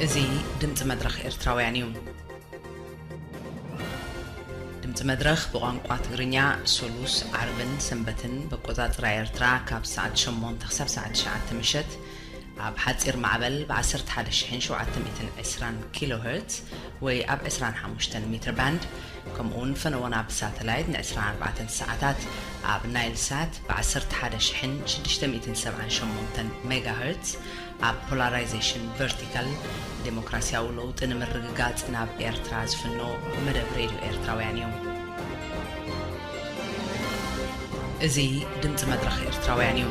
እዚ ድምፂ መድረኽ ኤርትራውያን እዩ። ድምፂ መድረኽ ብቋንቋ ትግርኛ ሶሉስ፣ ዓርብን ሰንበትን በቆፃፅራ ኤርትራ ካብ ሰዓት ሸሞንተ ክሳብ ሰዓት ትሽዓተ ምሸት ኣብ ሓፂር ማዕበል ብ ዓሰርተ ሓደ ሺሕን ሸውዓተ ሚእትን ዕስራን ኪሎ ሄርትዝ ወይ ኣብ ዕስራን ሓሙሽተን ሜትር ባንድ፣ ከምኡውን ፈነወና ብሳተላይት ን ዕስራን ኣርባዕተን ሰዓታት ኣብ ናይል ሳት ብ ዓሰርተ ሓደ ሺሕን ሽዱሽተ ሚእትን ሰብዓን ሸሞንተን ሜጋ ሄርትዝ ኣብ ፖላራይዜሽን ቨርቲካል፣ ዴሞክራሲያዊ ለውጢ ንምርግጋጽ ናብ ኤርትራ ዝፍኖ መደብ ሬድዮ ኤርትራውያን እዩ። እዚ ድምጺ መድረኽ ኤርትራውያን እዩ።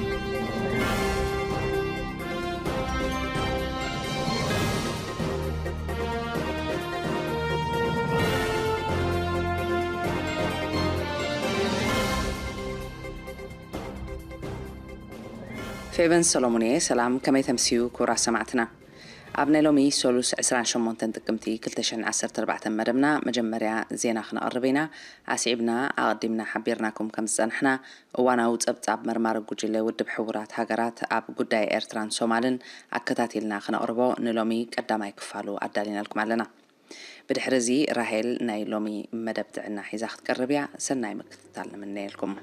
ፌቨን ሰሎሞን እየ። ሰላም፣ ከመይ ተምስዩ ክቡራት ሰማዕትና? ኣብ ናይ ሎሚ ሰሉስ ዕስራን ሸሞንተን ጥቅምቲ ክልተ ሽሕን ዓሰርተ ኣርባዕተን መደብና መጀመርያ ዜና ክነቕርብ ኢና። ኣስዒብና ኣቐዲምና ሓቢርናኩም ከም ዝጸናሕና፣ እዋናዊ ጸብጻብ መርማሪ ጉጅለ ውድብ ሕቡራት ሃገራት ኣብ ጉዳይ ኤርትራን ሶማልን ኣከታቲልና ክነቕርቦ ንሎሚ ቀዳማይ ክፋሉ ኣዳሊናልኩም ኣለና። ብድሕሪ እዚ ራሄል ናይ ሎሚ መደብ ጥዕና ሒዛ ክትቀርብ እያ። ሰናይ ምክትታል ንምነየልኩም።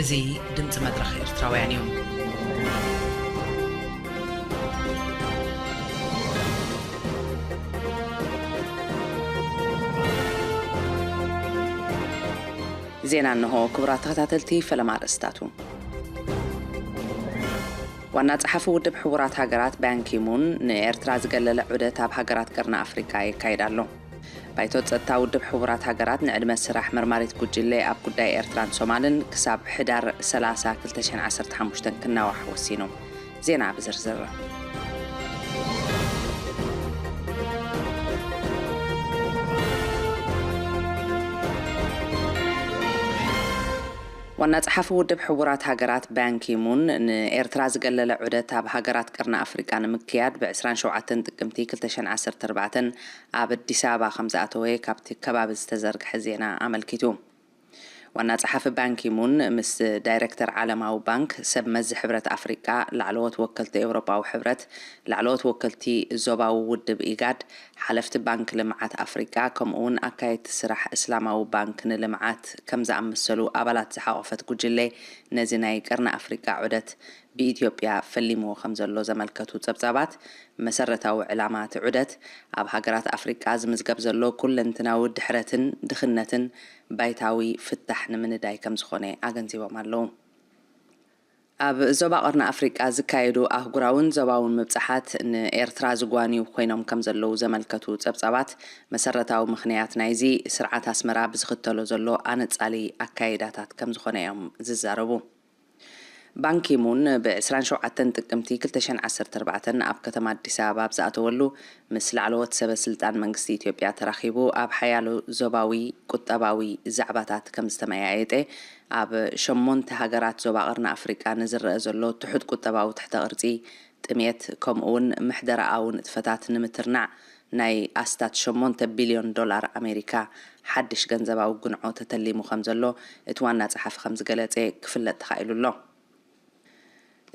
እዚ ድምፂ መድረኽ ኤርትራውያን እዩ። ዜና እንሆ። ክቡራት ተኸታተልቲ፣ ፈለማ ኣርእስታቱ። ዋና ጸሓፊ ውድብ ሕቡራት ሃገራት ባንኪሙን ንኤርትራ ዝገለለ ዑደት ኣብ ሃገራት ቀርኒ ኣፍሪቃ የካይድ ኣሎ። ባይቶ ጸጥታ ውድብ ሕቡራት ሃገራት ንዕድመ ስራሕ መርማሪት ጉጅለ ኣብ ጉዳይ ኤርትራን ሶማልን ክሳብ ሕዳር ሰላሳ ክልተ ሽሕን ዓሰርተ ሓሙሽተን ክናዋሕ ወሲኑ። ዜና ብዝርዝር። ዋና ጸሓፊ ውድብ ሕቡራት ሃገራት ባንኪሙን ንኤርትራ ዝገለለ ዑደት ኣብ ሃገራት ቀርኒ ኣፍሪቃ ንምክያድ ብ ዕስራን ሸውዓተን ጥቅምቲ ክልተ ሽሕን ዓሰርተ ኣርባዕተን ኣብ ኣዲስ ኣበባ ከም ዝኣተወ ካብቲ ከባቢ ዝተዘርግሐ ዜና ኣመልኪቱ። ዋና ጸሓፊ ባንኪሙን ምስ ዳይሬክተር ዓለማዊ ባንክ፣ ሰብ መዚ ሕብረት ኣፍሪቃ፣ ላዕለዎት ወከልቲ ኤውሮጳዊ ሕብረት፣ ላዕለዎት ወከልቲ ዞባዊ ውድብ ኢጋድ፣ ሓለፍቲ ባንክ ልምዓት ኣፍሪቃ፣ ከምኡ እውን ኣካየድቲ ስራሕ እስላማዊ ባንክ ንልምዓት ከም ዝኣመሰሉ ኣባላት ዝሓቖፈት ጉጅለ ነዚ ናይ ቀርኒ ኣፍሪቃ ዑደት ብኢትዮጵያ ፈሊምዎ ከም ዘሎ ዘመልከቱ ጸብጻባት፣ መሰረታዊ ዕላማ እቲ ዑደት ኣብ ሃገራት ኣፍሪቃ ዝምዝገብ ዘሎ ኩለንትናዊ ድሕረትን ድኽነትን ባይታዊ ፍታሕ ንምንዳይ ከም ዝኾነ ኣገንዚቦም ኣለዉ። ኣብ ዞባ ቀርኒ ኣፍሪቃ ዝካየዱ ኣህጉራውን ዞባውን ምብጻሓት ንኤርትራ ዝጓንዩ ኮይኖም ከም ዘለዉ ዘመልከቱ ጸብጻባት፣ መሰረታዊ ምኽንያት ናይዚ ስርዓት ኣስመራ ብዝኽተሎ ዘሎ ኣነጻሊ ኣካይዳታት ከም ዝኾነ እዮም ዝዛረቡ። ባንኪሙን ብ ዕስራን ሸውዓተን ጥቅምቲ ክልተ ሽሕን ዓሰርተ ኣርባዕተን ኣብ ከተማ ኣዲስ ኣበባ ኣብ ዝኣተወሉ፣ ምስ ላዕለዎት ሰበ ስልጣን መንግስቲ ኢትዮጵያ ተራኺቡ ኣብ ሓያሎ ዞባዊ ቁጠባዊ ዛዕባታት ከም ዝተመያየጠ፣ ኣብ ሸሞንተ ሃገራት ዞባ ቀርኒ ኣፍሪቃ ንዝረአ ዘሎ ትሑት ቁጠባዊ ትሕተ ቅርጺ፣ ጥሜት፣ ከምኡ እውን ምሕደራኣዊ ንጥፈታት ንምትርናዕ ናይ ኣስታት ሸሞንተ ቢልዮን ዶላር ኣሜሪካ ሓድሽ ገንዘባዊ ግንዖ ተተሊሙ ከም ዘሎ እቲ ዋና ጸሓፊ ከም ዝገለጸ ክፍለጥ ተኻኢሉ ኣሎ።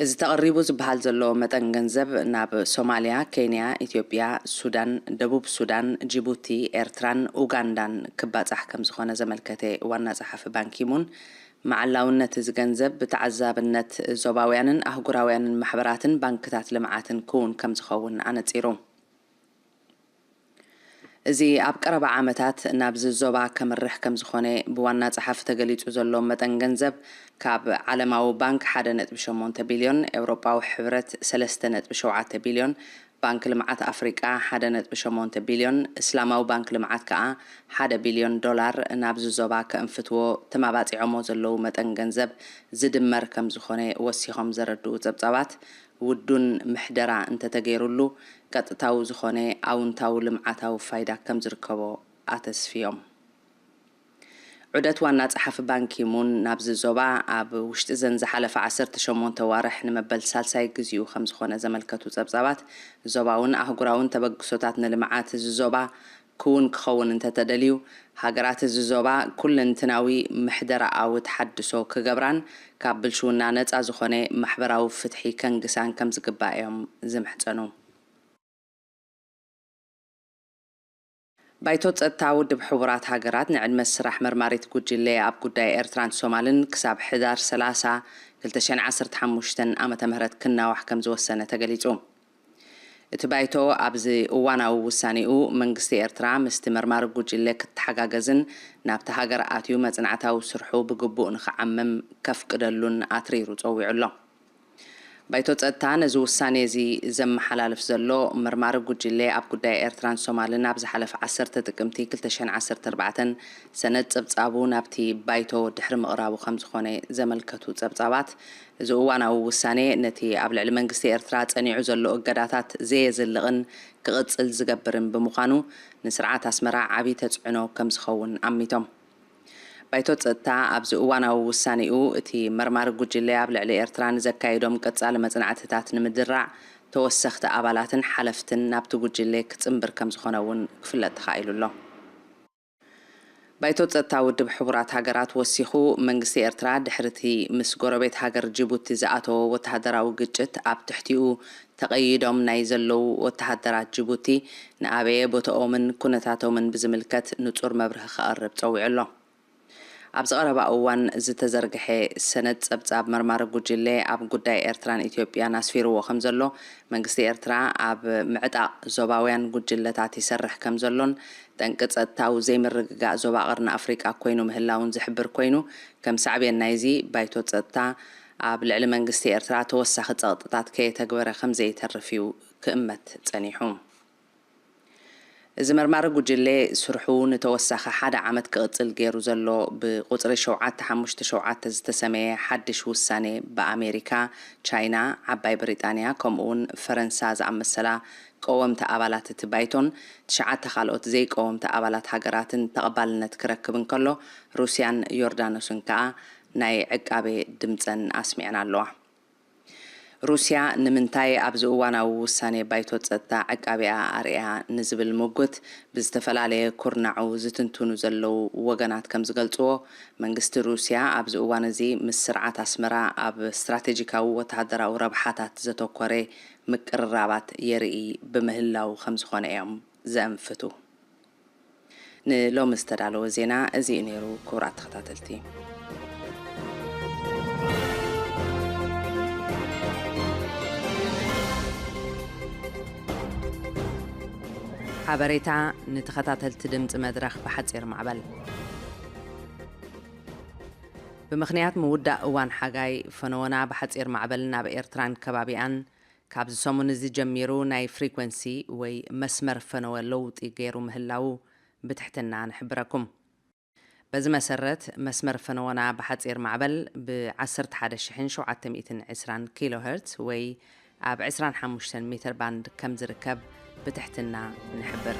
እዚ ተቐሪቡ ዝበሃል ዘሎ መጠን ገንዘብ ናብ ሶማልያ፣ ኬንያ፣ ኢትዮጵያ፣ ሱዳን፣ ደቡብ ሱዳን፣ ጅቡቲ፣ ኤርትራን ኡጋንዳን ክባጻሕ ከም ዝኾነ ዘመልከተ ዋና ጸሓፊ ባንኪሙን፣ መዓላውነት እዚ ገንዘብ ብተዓዛብነት ዞባውያንን ኣህጉራውያንን ማሕበራትን ባንክታት ልምዓትን ክውን ከም ዝኸውን ኣነጺሩ። እዚ ኣብ ቀረባ ዓመታት ናብዚ ዞባ ከምርሕ ከም ዝኾነ ብዋና ጸሓፊ ተገሊጹ ዘሎ መጠን ገንዘብ፣ ካብ ዓለማዊ ባንክ ሓደ ነጥቢ ሸሞንተ ቢልዮን፣ ኤውሮጳዊ ሕብረት ሰለስተ ነጥቢ ሸውዓተ ቢልዮን፣ ባንክ ልምዓት ኣፍሪቃ ሓደ ነጥቢ ሸሞንተ ቢልዮን፣ እስላማዊ ባንክ ልምዓት ከኣ ሓደ ቢልዮን ዶላር ናብዚ ዞባ ከእንፍትዎ ተማባጺዖሞ ዘለዉ መጠን ገንዘብ ዝድመር ከም ዝኾነ ወሲኾም ዘረድኡ ጸብጻባት፣ ውዱን ምሕደራ እንተተገይሩሉ፣ ቀጥታዊ ዝኾነ ኣውንታዊ ልምዓታዊ ፋይዳ ከም ዝርከቦ ኣተስፍዮም። ዑደት ዋና ጸሓፊ ባንኪሙን ናብዚ ዞባ፣ ኣብ ውሽጢ ዘን ዝሓለፈ ዓሰርተ ሸሞንተ ዋርሕ ንመበል ሳልሳይ ግዚኡ ከም ዝኾነ ዘመልከቱ ጸብጻባት፣ ዞባውን ኣህጉራውን ተበግሶታት ንልምዓት እዚ ዞባ ክውን ክኸውን እንተተደልዩ፣ ሃገራት እዚ ዞባ ኩለንትናዊ ምሕደራኣዊ ተሓድሶ ክገብራን ካብ ብልሽውና ነጻ ዝኾነ ማሕበራዊ ፍትሒ ከንግሳን ከም ዝግባእ እዮም ዝምሕጸኑ። ባይቶ ጸጥታ ውድብ ሕቡራት ሃገራት ንዕድመ ስራሕ መርማሪት ጉጅለ ኣብ ጉዳይ ኤርትራን ሶማልን ክሳብ ሕዳር ሰላሳ ክልተ ሽሕን ዓሰርተ ሓሙሽተን ዓመተ ምህረት ክናዋሕ ከም ዝወሰነ ተገሊጹ። እቲ ባይቶ ኣብዚ እዋናዊ ውሳኔኡ፣ መንግስቲ ኤርትራ ምስቲ መርማሪ ጉጅለ ክተሓጋገዝን ናብቲ ሃገር ኣትዩ መጽናዕታዊ ስርሑ ብግቡእ ንኽዓምም ከፍቅደሉን ኣትሪሩ ጸዊዑ ኣሎ። ባይቶ ጸጥታ ነዚ ውሳኔ እዚ ዘመሓላልፍ ዘሎ፣ መርማሪ ጉጅለ ኣብ ጉዳይ ኤርትራን ሶማልን ኣብ ዝሓለፈ ዓሰርተ ጥቅምቲ ክልተ ሽሕን ዓሰርተ ኣርባዕተን ሰነድ ጸብጻቡ ናብቲ ባይቶ ድሕሪ ምቕራቡ ከም ዝኾነ ዘመልከቱ ጸብጻባት፣ እዚ እዋናዊ ውሳኔ ነቲ ኣብ ልዕሊ መንግስቲ ኤርትራ ጸኒዑ ዘሎ እገዳታት ዘየዝልቕን ክቕጽል ዝገብርን ብምዃኑ፣ ንስርዓት ኣስመራ ዓቢ ተጽዕኖ ከም ዝኸውን ኣሚቶም። ባይቶ ጸጥታ ኣብዚ እዋናዊ ውሳኔኡ፣ እቲ መርማሪ ጉጅለ ኣብ ልዕሊ ኤርትራ ንዘካይዶም ቀጻሊ መጽናዕትታት ንምድራዕ፣ ተወሰኽቲ ኣባላትን ሓለፍትን ናብቲ ጉጅለ ክጽንብር ከም ዝኾነ እውን ክፍለጥ ተኻኢሉ ኣሎ። ባይቶ ጸጥታ ውድብ ሕቡራት ሃገራት ወሲኹ፣ መንግስቲ ኤርትራ ድሕሪ እቲ ምስ ጎረቤት ሃገር ጅቡቲ ዝኣተዎ ወተሃደራዊ ግጭት፣ ኣብ ትሕቲኡ ተቐይዶም ናይ ዘለዉ ወተሃደራት ጅቡቲ ንኣበየ ቦታኦምን ኩነታቶምን ብዝምልከት ንጹር መብርሂ ከቕርብ ጸዊዑ ኣሎ። ኣብዚ ቀረባ እዋን ዝተዘርግሐ ሰነድ ጸብጻብ መርማሪ ጉጅለ ኣብ ጉዳይ ኤርትራን ኢትዮጵያን ኣስፊርዎ ከም ዘሎ፣ መንግስቲ ኤርትራ ኣብ ምዕጣቕ ዞባውያን ጉጅለታት ይሰርሕ ከም ዘሎን ጠንቂ ጸጥታዊ ዘይምርግጋእ ዞባ ቀርኒ ኣፍሪቃ ኮይኑ ምህላውን ዝሕብር ኮይኑ፣ ከም ሳዕቤን ናይዚ ባይቶ ጸጥታ ኣብ ልዕሊ መንግስቲ ኤርትራ ተወሳኺ ጸቕጥታት ከየተግበረ ከም ዘይተርፍ እዩ ክእመት ጸኒሑ። እዚ መርማሪ ጉጅለ ስርሑ ንተወሳኺ ሓደ ዓመት ክቕጽል ገይሩ ዘሎ ብቁጽሪ ሸውዓተ ሓሙሽተ ሸውዓተ ዝተሰመየ ሓድሽ ውሳኔ ብኣሜሪካ፣ ቻይና፣ ዓባይ ብሪጣንያ ከምኡውን ፈረንሳ ዝኣመሰላ ቀወምቲ ኣባላት እቲ ባይቶን ትሽዓተ ካልኦት ዘይቀወምቲ ኣባላት ሃገራትን ተቐባልነት ክረክብ እንከሎ፣ ሩስያን ዮርዳኖስን ከኣ ናይ ዕቃቤ ድምጸን ኣስሚዐን ኣለዋ። ሩስያ ንምንታይ ኣብዚ እዋናዊ ውሳኔ ባይቶ ጸጥታ ዕቃቢኣ ኣርእያ ንዝብል ምጉት ብዝተፈላለየ ኩርናዑ ዝትንትኑ ዘለዉ ወገናት ከም ዝገልጽዎ፣ መንግስቲ ሩስያ ኣብዚ እዋን እዚ ምስ ስርዓት ኣስመራ ኣብ ስትራቴጂካዊ ወተሃደራዊ ረብሓታት ዘተኮረ ምቅርራባት የርኢ ብምህላው ከም ዝኾነ እዮም ዘእንፍቱ። ንሎሚ ዝተዳለወ ዜና እዚ እዩ ነይሩ። ክቡራት ተኸታተልቲ፣ ሓበሬታ ንተኸታተልቲ ድምፂ መድረኽ ብሓፂር ማዕበል። ብምኽንያት ምውዳእ እዋን ሓጋይ፣ ፈነወና ብሓፂር ማዕበል ናብ ኤርትራን ከባቢኣን ካብዚ ሰሙን እዚ ጀሚሩ ናይ ፍሪኮንሲ ወይ መስመር ፈነወ ለውጢ ገይሩ ምህላዉ ብትሕትና ንሕብረኩም። በዚ መሰረት፣ መስመር ፈነወና ብሓጺር ማዕበል ብ ዓሰርተ ሓደ ሽሕን ሸውዓተ ሚእትን ዕስራን ኪሎ ሄርትዝ ወይ ኣብ ዕስራን ሓሙሽተን ሜተር ባንድ ከም ዝርከብ ብትሕትና ንሕብር።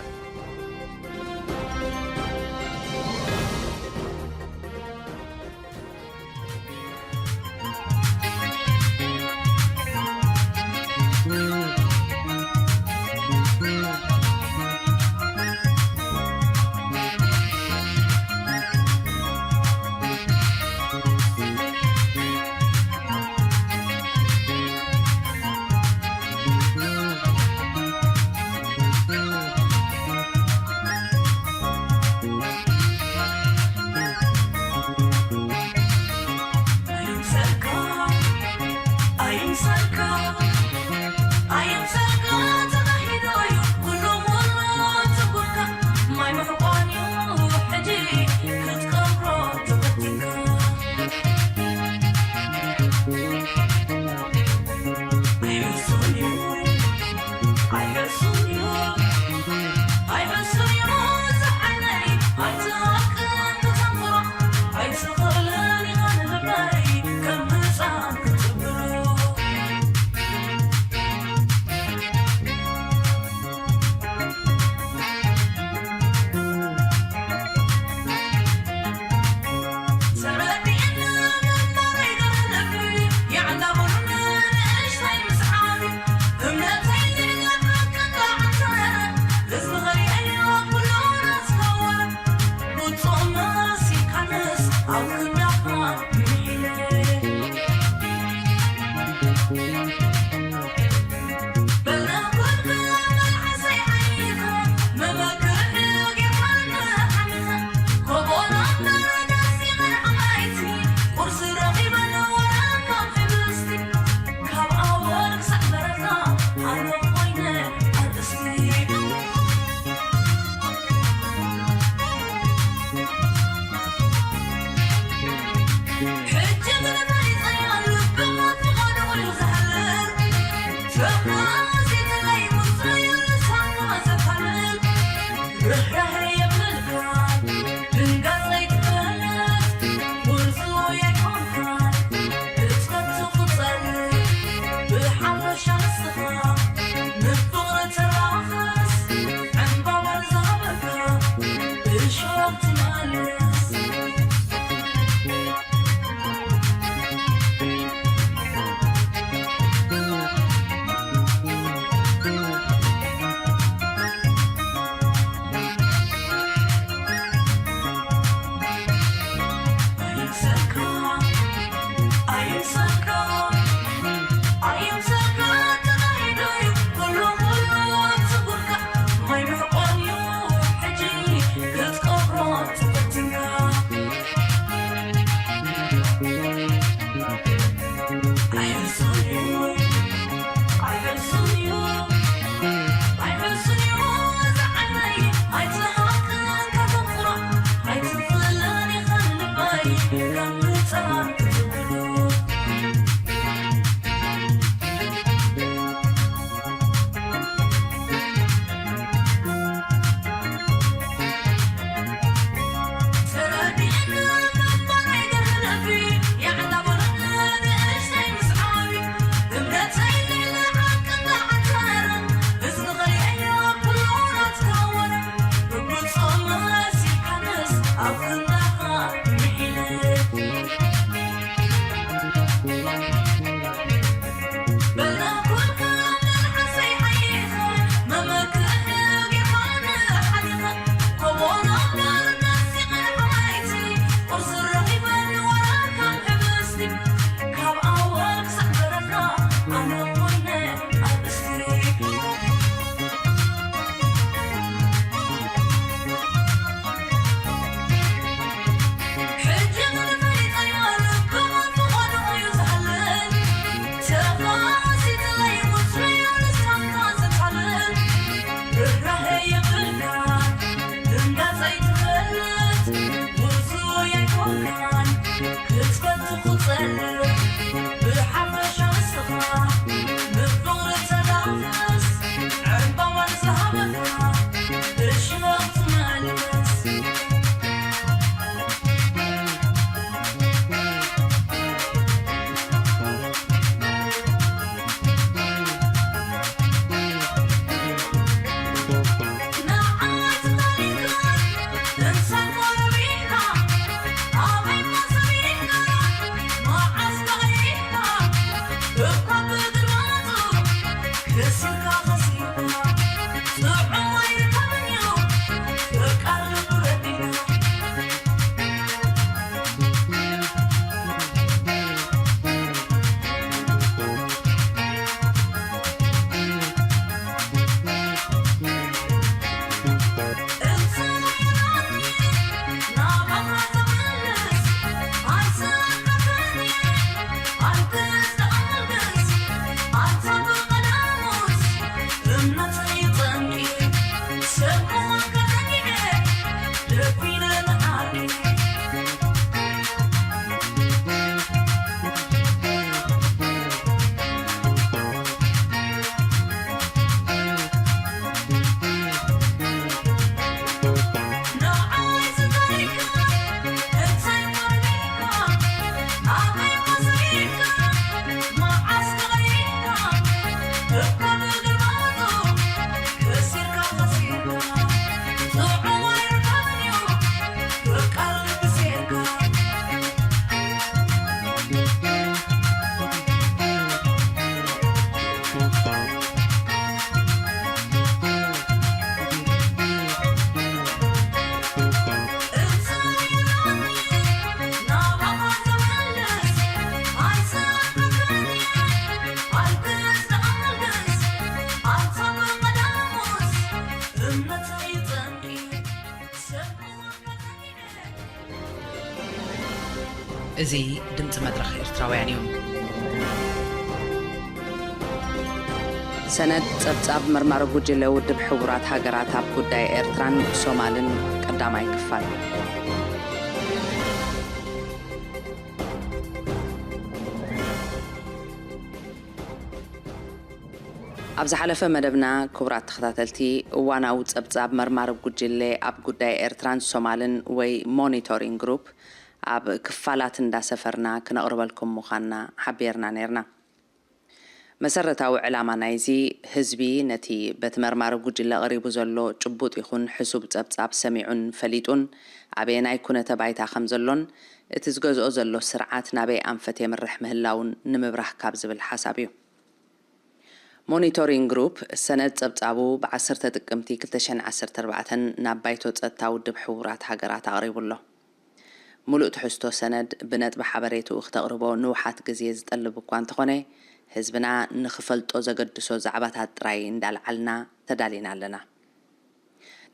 እዚ ድምፂ መድረኽ ኤርትራውያን እዩ። ሰነድ ጸብጻብ መርማሪ ጉጅለ ውድብ ሕቡራት ሃገራት ኣብ ጉዳይ ኤርትራን ሶማልን፣ ቀዳማይ ክፋል። ኣብ ዝሓለፈ መደብና፣ ክቡራት ተኸታተልቲ፣ እዋናዊ ጸብጻብ መርማሪ ጉጅለ ኣብ ጉዳይ ኤርትራን ሶማልን ወይ ሞኒቶሪንግ ግሩፕ ኣብ ክፋላት እንዳሰፈርና ክነቕርበልኩም ምዃንና ሓቢርና ነይርና። መሰረታዊ ዕላማ ናይዚ፣ ህዝቢ ነቲ በቲ መርማሪ ጉጅለ ቀሪቡ ዘሎ ጭቡጥ ይኹን ሕሱብ ጸብጻብ ሰሚዑን ፈሊጡን፣ ኣበየናይ ኩነተ ባይታ ከም ዘሎን እቲ ዝገዝኦ ዘሎ ስርዓት ናበይ ኣንፈት የምርሕ ምህላውን ንምብራህ ካብ ዝብል ሓሳብ እዩ። ሞኒቶሪንግ ግሩፕ ሰነድ ጸብጻቡ ብ ዓሰርተ ጥቅምቲ ክልተ ሽሕን ዓሰርተ ኣርባዕተን ናብ ባይቶ ጸጥታ ውድብ ሕቡራት ሃገራት ኣቕሪቡ ኣሎ። ሙሉእ ትሕዝቶ ሰነድ ብነጥቢ ሓበሬትኡ ክተቕርቦ ንውሓት ግዜ ዝጠልብ እኳ እንተኾነ፣ ህዝብና ንኽፈልጦ ዘገድሶ ዛዕባታት ጥራይ እንዳልዓልና ተዳሊና ኣለና።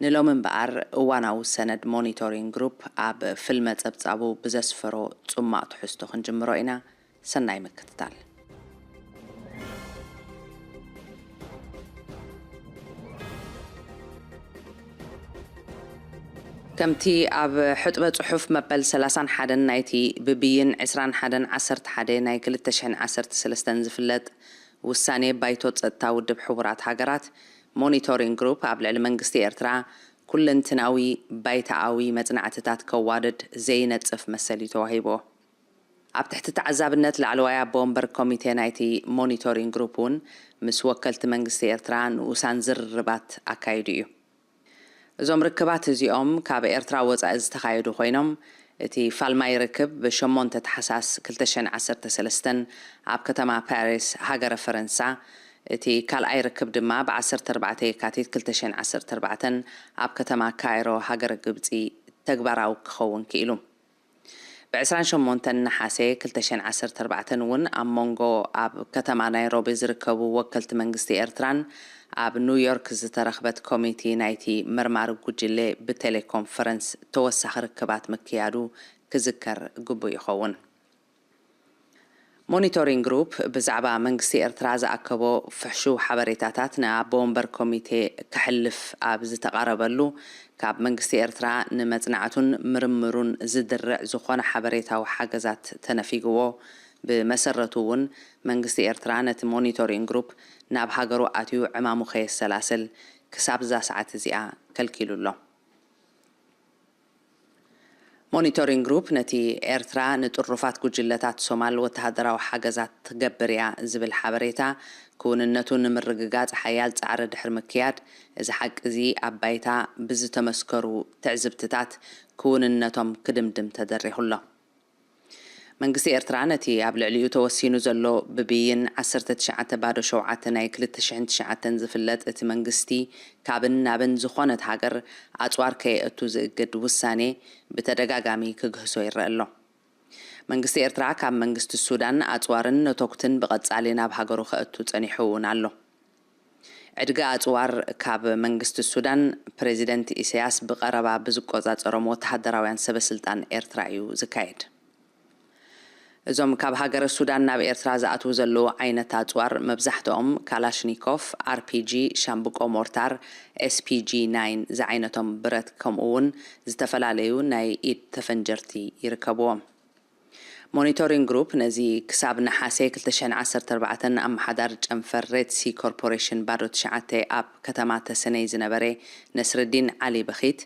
ንሎሚ እምበኣር፣ እዋናዊ ሰነድ ሞኒቶሪንግ ግሩፕ ኣብ ፍልመ ጸብጻቡ ብዘስፈሮ ጽማቕ ትሕዝቶ ክንጅምሮ ኢና። ሰናይ ምክትታል። ከምቲ ኣብ ሕጥበ ጽሑፍ መበል ሰላሳን ሓደን ናይቲ ብብይን ዕስራን ሓደን ዓሰርተ ሓደ ናይ ክልተ ሽሕን ዓሰርተ ሰለስተን ዝፍለጥ ውሳኔ ባይቶ ጸጥታ ውድብ ሕቡራት ሃገራት፣ ሞኒቶሪንግ ግሩፕ ኣብ ልዕሊ መንግስቲ ኤርትራ ኩለንትናዊ ባይታኣዊ መጽናዕትታት ከዋድድ ዘይነጽፍ መሰል እዩ ተዋሂብዎ። ኣብ ትሕቲ ተዓዛብነት ላዕለዋይ ኣቦ ወንበር ኮሚቴ ናይቲ ሞኒቶሪንግ ግሩፕ እውን ምስ ወከልቲ መንግስቲ ኤርትራ ንኡሳን ዝርርባት ኣካይዱ እዩ። እዞም ርክባት እዚኦም ካብ ኤርትራ ወጻኢ ዝተኻየዱ ኮይኖም፣ እቲ ፋልማይ ርክብ ብ8 ታሕሳስ ክልተ ሽሕን ዓሰርተ ሰለስተን ኣብ ከተማ ፓሪስ ሃገረ ፈረንሳ፣ እቲ ካልኣይ ርክብ ድማ ብ ዓሰርተ ኣርባዕተ የካቲት ክልተ ሽሕን ዓሰርተ ኣርባዕተን ኣብ ከተማ ካይሮ ሃገረ ግብጺ ተግባራዊ ክኸውን ክኢሉ። ብ ዕስራን ሸሞንተን ነሓሰ ክልተ ሽሕን ዓሰርተ ኣርባዕተን እውን ኣብ መንጎ ኣብ ከተማ ናይሮቢ ዝርከቡ ወከልቲ መንግስቲ ኤርትራን ኣብ ኒውዮርክ ዝተረኽበት ኮሚቲ ናይቲ መርማሪ ጉጅለ ብቴሌኮንፈረንስ ተወሳኺ ርክባት ምክያዱ ክዝከር ግቡእ ይኸውን። ሞኒቶሪንግ ግሩፕ ብዛዕባ መንግስቲ ኤርትራ ዝኣከቦ ፍሕሹው ሓበሬታታት ንኣቦ ወንበር ኮሚቴ ከሕልፍ ኣብ ዝተቓረበሉ፣ ካብ መንግስቲ ኤርትራ ንመጽናዕቱን ምርምሩን ዝድርዕ ዝኾነ ሓበሬታዊ ሓገዛት ተነፊግዎ። ብመሰረቱ እውን መንግስቲ ኤርትራ ነቲ ሞኒቶሪንግ ግሩፕ ናብ ሃገሩ ኣትዩ ዕማሙ ከየሰላስል ክሳብ እዛ ሰዓት እዚኣ ከልኪሉ ኣሎ። ሞኒቶሪንግ ግሩፕ ነቲ ኤርትራ ንጥሩፋት ጉጅለታት ሶማል ወተሃደራዊ ሓገዛት ትገብር እያ ዝብል ሓበሬታ ክውንነቱ ንምርግጋጽ ሓያል ጻዕሪ ድሕሪ ምክያድ፣ እዚ ሓቂ እዚ ኣብ ባይታ ብዝተመስከሩ ትዕዝብትታት ክውንነቶም ክድምድም ተደሪኹ ኣሎ። መንግስቲ ኤርትራ ነቲ ኣብ ልዕሊኡ ተወሲኑ ዘሎ ብብይን ዓሰርተ ትሽዓተ ባዶ ሸውዓተ ናይ ክልተ ሽሕን ትሽዓተን ዝፍለጥ፣ እቲ መንግስቲ ካብን ናብን ዝኾነት ሃገር ኣጽዋር ከየእቱ ዝእግድ ውሳኔ ብተደጋጋሚ ክግህሶ ይረአ ኣሎ። መንግስቲ ኤርትራ ካብ መንግስቲ ሱዳን ኣጽዋርን ነቶግትን ብቐጻሊ ናብ ሃገሩ ከእቱ ጸኒሑ እውን ኣሎ። ዕድጋ ኣጽዋር ካብ መንግስቲ ሱዳን፣ ፕሬዚደንት ኢሳያስ ብቐረባ ብዝቆጻጸሮም ወተሃደራውያን ሰበ ስልጣን ኤርትራ እዩ ዝካየድ። እዞም ካብ ሃገረ ሱዳን ናብ ኤርትራ ዝኣትዉ ዘለዉ ዓይነት ኣጽዋር መብዛሕትኦም ካላሽኒኮፍ፣ ኣርፒጂ፣ ሻምብቆ ሞርታር፣ ኤስፒጂ ናይን ዝዓይነቶም ብረት ከምኡ እውን ዝተፈላለዩ ናይ ኢድ ተፈንጀርቲ ይርከብዎም። ሞኒቶሪንግ ግሩፕ ነዚ ክሳብ ነሓሰ ክልተ ሽሕን ዓሰርተ ኣርባዕተን ኣመሓዳሪ ጨንፈር ሬድ ሲ ኮርፖሬሽን ባዶ ትሽዓተ ኣብ ከተማ ተሰነይ ዝነበረ ነስረዲን ዓሊ በኺት፣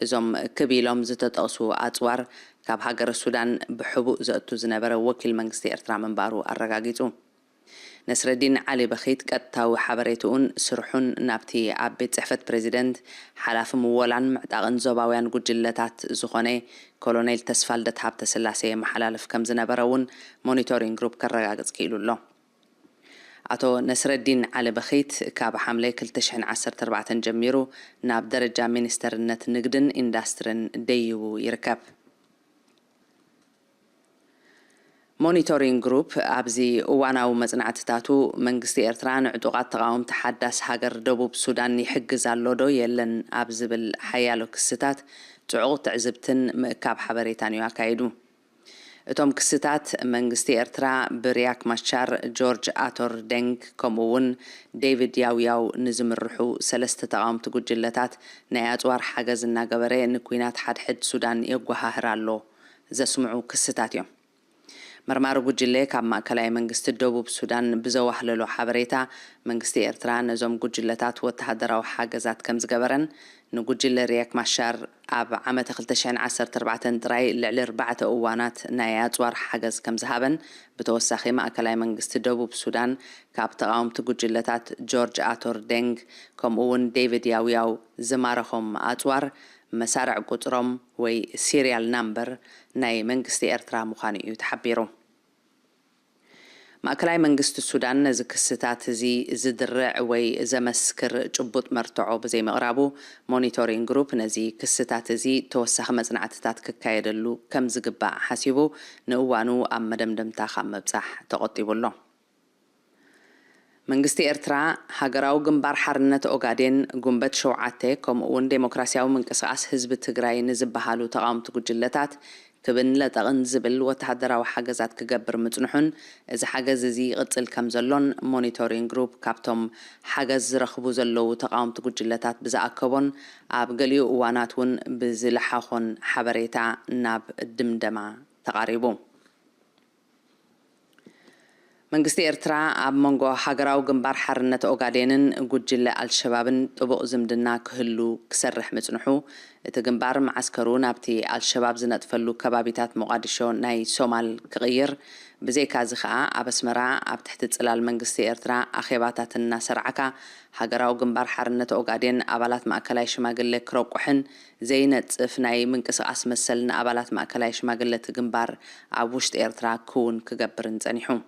እዞም ክብ ኢሎም ዝተጠቕሱ ኣጽዋር ካብ ሃገረ ሱዳን ብሕቡእ ዘእቱ ዝነበረ ወኪል መንግስቲ ኤርትራ ምንባሩ ኣረጋጊጹ። ነስረዲን ዓሊ በኺት ቀጥታዊ ሓበሬትኡን ስርሑን ናብቲ ኣብ ቤት ጽሕፈት ፕሬዚደንት ሓላፊ ምወላን ምዕጣቕን ዞባውያን ጉጅለታት ዝኾነ ኮሎኔል ተስፋልደት ሃብተስላሴ የመሓላልፍ ከም ዝነበረ እውን ሞኒቶሪንግ ግሩፕ ከረጋግጽ ክኢሉ ኣሎ። ኣቶ ነስረዲን ዓሊ በኺት ካብ ሓምለ ክልተ ሽሕን ዓሰርተ ኣርባዕተን ጀሚሩ ናብ ደረጃ ሚኒስተርነት ንግድን ኢንዳስትርን ደይቡ ይርከብ። ሞኒቶሪንግ ግሩፕ ኣብዚ እዋናዊ መጽናዕትታቱ፣ መንግስቲ ኤርትራ ንዕጡቓት ተቓወምቲ ሓዳስ ሃገር ደቡብ ሱዳን ይሕግዝ ኣሎ ዶ የለን ኣብ ዝብል ሓያሎ ክስታት ጽዑቕ ትዕዝብትን ምእካብ ሓበሬታን እዩ ኣካይዱ። እቶም ክስታት፣ መንግስቲ ኤርትራ ብሪያክ ማቻር፣ ጆርጅ ኣቶር ደንግ ከምኡ እውን ዴቪድ ያውያው ንዝምርሑ ሰለስተ ተቓወምቲ ጉጅለታት ናይ ኣጽዋር ሓገዝ እናገበረ ንኲናት ሓድሕድ ሱዳን የጓሃህር ኣሎ ዘስምዑ ክስታት እዮም። መርማሪ ጉጅለ ካብ ማእከላይ መንግስቲ ደቡብ ሱዳን ብዘዋህለሎ ሓበሬታ፣ መንግስቲ ኤርትራ ነዞም ጉጅለታት ወተሃደራዊ ሓገዛት ከም ዝገበረን ንጉጅለ ሪያክ ማሻር ኣብ ዓመተ ክልተ ሽሕን ዓሰርተ ኣርባዕተን ጥራይ ልዕሊ ኣርባዕተ እዋናት ናይ ኣጽዋር ሓገዝ ከም ዝሃበን፣ ብተወሳኺ ማእከላይ መንግስቲ ደቡብ ሱዳን ካብ ተቓወምቲ ጉጅለታት ጆርጅ ኣቶር ደንግ ከምኡ እውን ዴቪድ ያውያው ዝማረኾም ኣጽዋር መሳርዕ ቁጽሮም ወይ ሲርያል ናምበር ናይ መንግስቲ ኤርትራ ምዃኑ እዩ ተሓቢሩ። ማእከላይ መንግስቲ ሱዳን ነዚ ክስታት እዚ ዝድርዕ ወይ ዘመስክር ጭቡጥ መርትዖ ብዘይምቕራቡ፣ ሞኒቶሪንግ ግሩፕ ነዚ ክስታት እዚ ተወሳኺ መጽናዕትታት ክካየደሉ ከም ዝግባእ ሓሲቡ፣ ንእዋኑ ኣብ መደምደምታ ካብ ምብጻሕ ተቖጢቡ ኣሎ። መንግስቲ ኤርትራ፣ ሃገራዊ ግንባር ሓርነት ኦጋዴን፣ ጉንበት ሸውዓተ፣ ከምኡ እውን ዴሞክራሲያዊ ምንቅስቓስ ህዝቢ ትግራይ ንዝበሃሉ ተቓወምቲ ጉጅለታት ክብን ለጠቕን ዝብል ወተሃደራዊ ሓገዛት ክገብር ምጽንሑን፣ እዚ ሓገዝ እዚ ይቕጽል ከም ዘሎን ሞኒቶሪንግ ግሩፕ ካብቶም ሓገዝ ዝረኽቡ ዘለዉ ተቓወምቲ ጉጅለታት ብዝኣከቦን ኣብ ገሊኡ እዋናት እውን ብዝለሓኾን ሓበሬታ ናብ ድምደማ ተቓሪቡ። መንግስቲ ኤርትራ ኣብ መንጎ ሃገራዊ ግንባር ሓርነት ኦጋዴንን ጉጅለ ኣልሸባብን ጥቡቕ ዝምድና ክህሉ ክሰርሕ ምጽንሑ፣ እቲ ግንባር መዓስከሩ ናብቲ ኣልሸባብ ዝነጥፈሉ ከባቢታት ሞቓዲሾ ናይ ሶማል ክቕይር፣ ብዘይካዚ ከኣ ኣብ ኣስመራ ኣብ ትሕቲ ጽላል መንግስቲ ኤርትራ ኣኼባታት እናሰርዓካ፣ ሃገራዊ ግንባር ሓርነት ኦጋዴን ኣባላት ማእከላይ ሽማግለ ክረቁሕን ዘይነጽፍ ናይ ምንቅስቓስ መሰል ንኣባላት ማእከላይ ሽማግለ እቲ ግንባር ኣብ ውሽጢ ኤርትራ ክውን ክገብርን ጸኒሑ።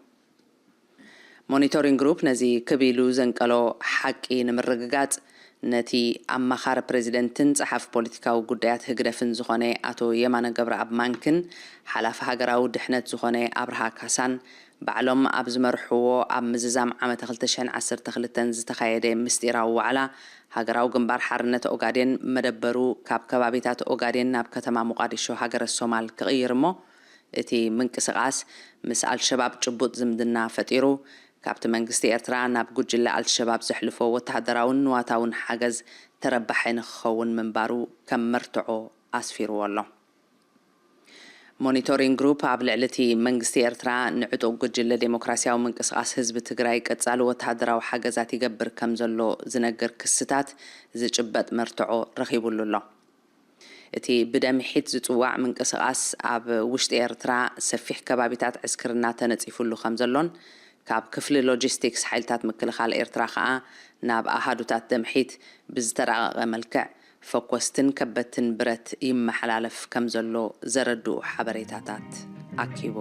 ሞኒቶሪንግ ግሩፕ ነዚ ክብ ኢሉ ዘንቀሎ ሓቂ ንምርግጋጽ፣ ነቲ ኣማኻሪ ፕሬዚደንትን ጸሓፊ ፖለቲካዊ ጉዳያት ህግደፍን ዝኾነ ኣቶ የማነ ገብረኣብ ማንክን ሓላፊ ሃገራዊ ድሕነት ዝኾነ ኣብርሃ ካሳን ባዕሎም ኣብ ዝመርሕዎ ኣብ ምዝዛም ዓመተ ክልተ ሽሕን ዓሰርተ ክልተን ዝተኻየደ ምስጢራዊ ዋዕላ፣ ሃገራዊ ግንባር ሓርነት ኦጋዴን መደበሩ ካብ ከባቢታት ኦጋዴን ናብ ከተማ ሞቓዲሾ ሃገረ ሶማል ክቕይር እሞ፣ እቲ ምንቅስቓስ ምስ ኣልሸባብ ጭቡጥ ዝምድና ፈጢሩ፣ ካብቲ መንግስቲ ኤርትራ ናብ ጉጅለ ኣልሸባብ ዘሕልፎ ወተሃደራውን ንዋታውን ሓገዝ ተረባሒ ንክኸውን ምንባሩ ከም መርትዖ ኣስፊርዎ ኣሎ። ሞኒቶሪንግ ግሩፕ ኣብ ልዕሊ እቲ መንግስቲ ኤርትራ ንዕጡቕ ጉጅለ ዴሞክራሲያዊ ምንቅስቓስ ህዝቢ ትግራይ ቀጻሊ ወተሃደራዊ ሓገዛት ይገብር ከም ዘሎ ዝነግር ክስታት ዝጭበጥ መርትዖ ረኺቡሉ ኣሎ። እቲ ብደምሒት ዝጽዋዕ ምንቅስቓስ ኣብ ውሽጢ ኤርትራ ሰፊሕ ከባቢታት ዕስክርና ተነጺፉሉ ከም ዘሎን፣ ካብ ክፍሊ ሎጂስቲክስ ሓይልታት ምክልኻል ኤርትራ ከኣ ናብ ኣሃዱታት ደምሒት ብዝተራቐቐ መልክዕ ፈኮስትን ከበድትን ብረት ይመሓላለፍ ከም ዘሎ ዘረድኡ ሓበሬታታት ኣኪቡ።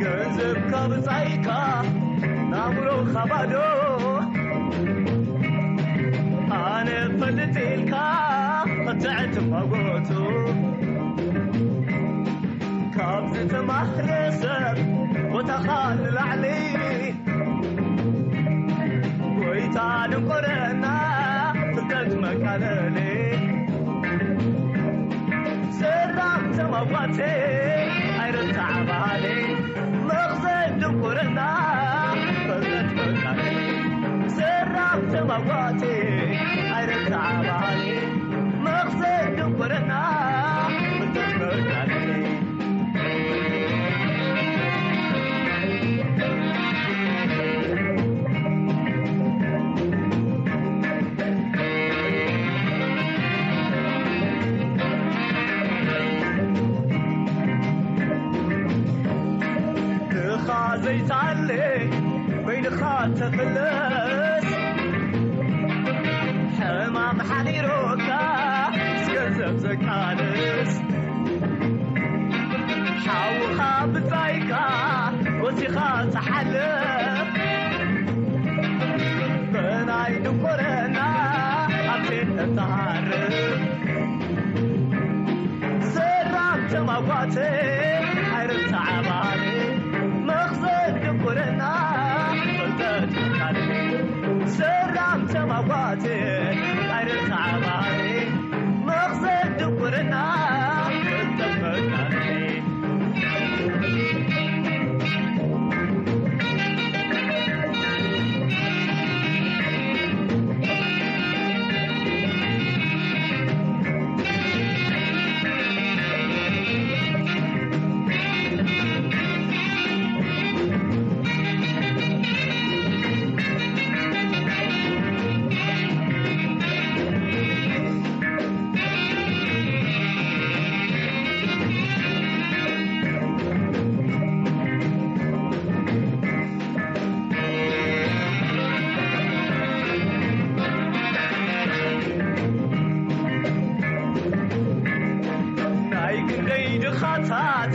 ገንዘብካ ብጻይካ ናብሮኻ ባዶ ኣነ ፈልጥ ኢልካ ክትዕት ጓጎቱ ካብ ዝተማህረ ሰብ ቦታኻ ንላዕሊ ጎይታ ድንቆረና ፍልጠት መቃለሊ ዘራብ ተማጓቴ ኣይረታዕ ባህሊ መኽዘን ድንቁርና ፍልጠት መቃለሊ ዘራብ ተማጓቴ ኣይረታዕ ባህሊ መኽዘን ድንቁርና ፍልጠት መቃለሊ ዘይታለ በይንኻ ተፍለስ ሕማም ሓዲሮካ ምስ ገንዘብ ዘቃልስ ሓውኻ ብጻይካ ወሲኻ ተሓለፍ ብናይ ድንቆረና ተሃርም ሰራም ተማጓተ ኣይርትዓባሪ መኽዘን ድንቁርና ፍልጠት መካሪ ሰራም ተማጓተ ኣይርትዓባሪ መኽዘን ድንቁርና ፍልጠት መካሪ ናይ ክንደይ ድኻታት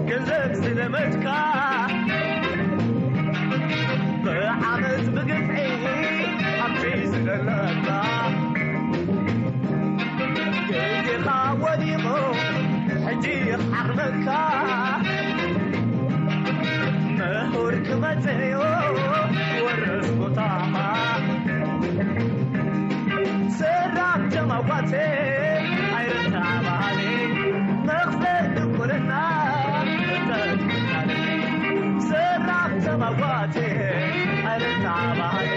ገንዘብ ዝለመድካ ብዓመት ብግፍዒ ሃብቲ ዝደለካ ግዜኻ ወዲቑ ሕጂ ክሓርመካ ምሁር ክመጽእ እዩ ወረስ ቦታኻ ሰራም ተማጓተ ኣይረታ ባህሊ መኽዘን ድንቁርና ተጠቅሳለ ሰራም ተማጓተ ኣይረታ ባህሊ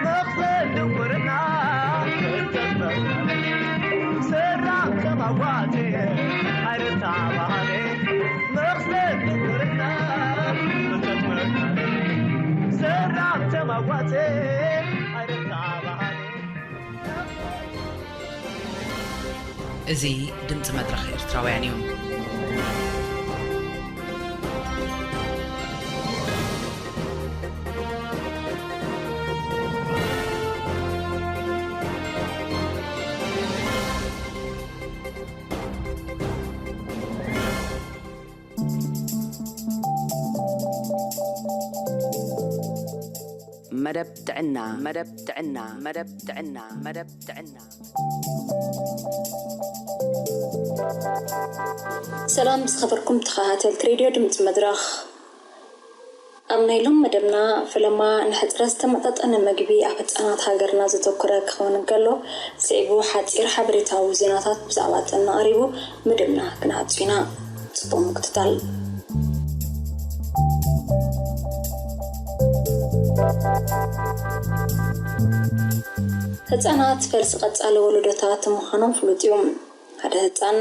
መኽዘን ድንቁርና ተጠቅሳለ ሰራም ተማጓተ ኣይረታ ባህሊ መኽዘን ድንቁርና ተጠቅሳለ ሰራም ተማጓተ ኣይረታ ባህሊ እዚ ድምፂ መድረኽ ኤርትራውያን እዩ። መደብ ጥዕና፣ መደብ ጥዕና፣ መደብ ጥዕና፣ መደብ ጥዕና። ሰላም ዝኸበርኩም ተኸታተልቲ ሬድዮ ድምፂ መድረኽ። ኣብ ናይ ሎም መደብና ፈለማ ንሕፅረት ዝተመጣጠነ መግቢ ኣብ ህፃናት ሃገርና ዘተኮረ ክኸውን እንከሎ፣ ስዒቡ ሓፂር ሓበሬታዊ ዜናታት ብዛዕባ ጥዕና ቀሪቡ መደብና ክንዓፁ ኢና። ፅቡቕ ምክትታል። ህፃናት ፈልሲ ቀፃሊ ወለዶታት ምዃኖም ፍሉጥ እዩ። ሓደ ህፃን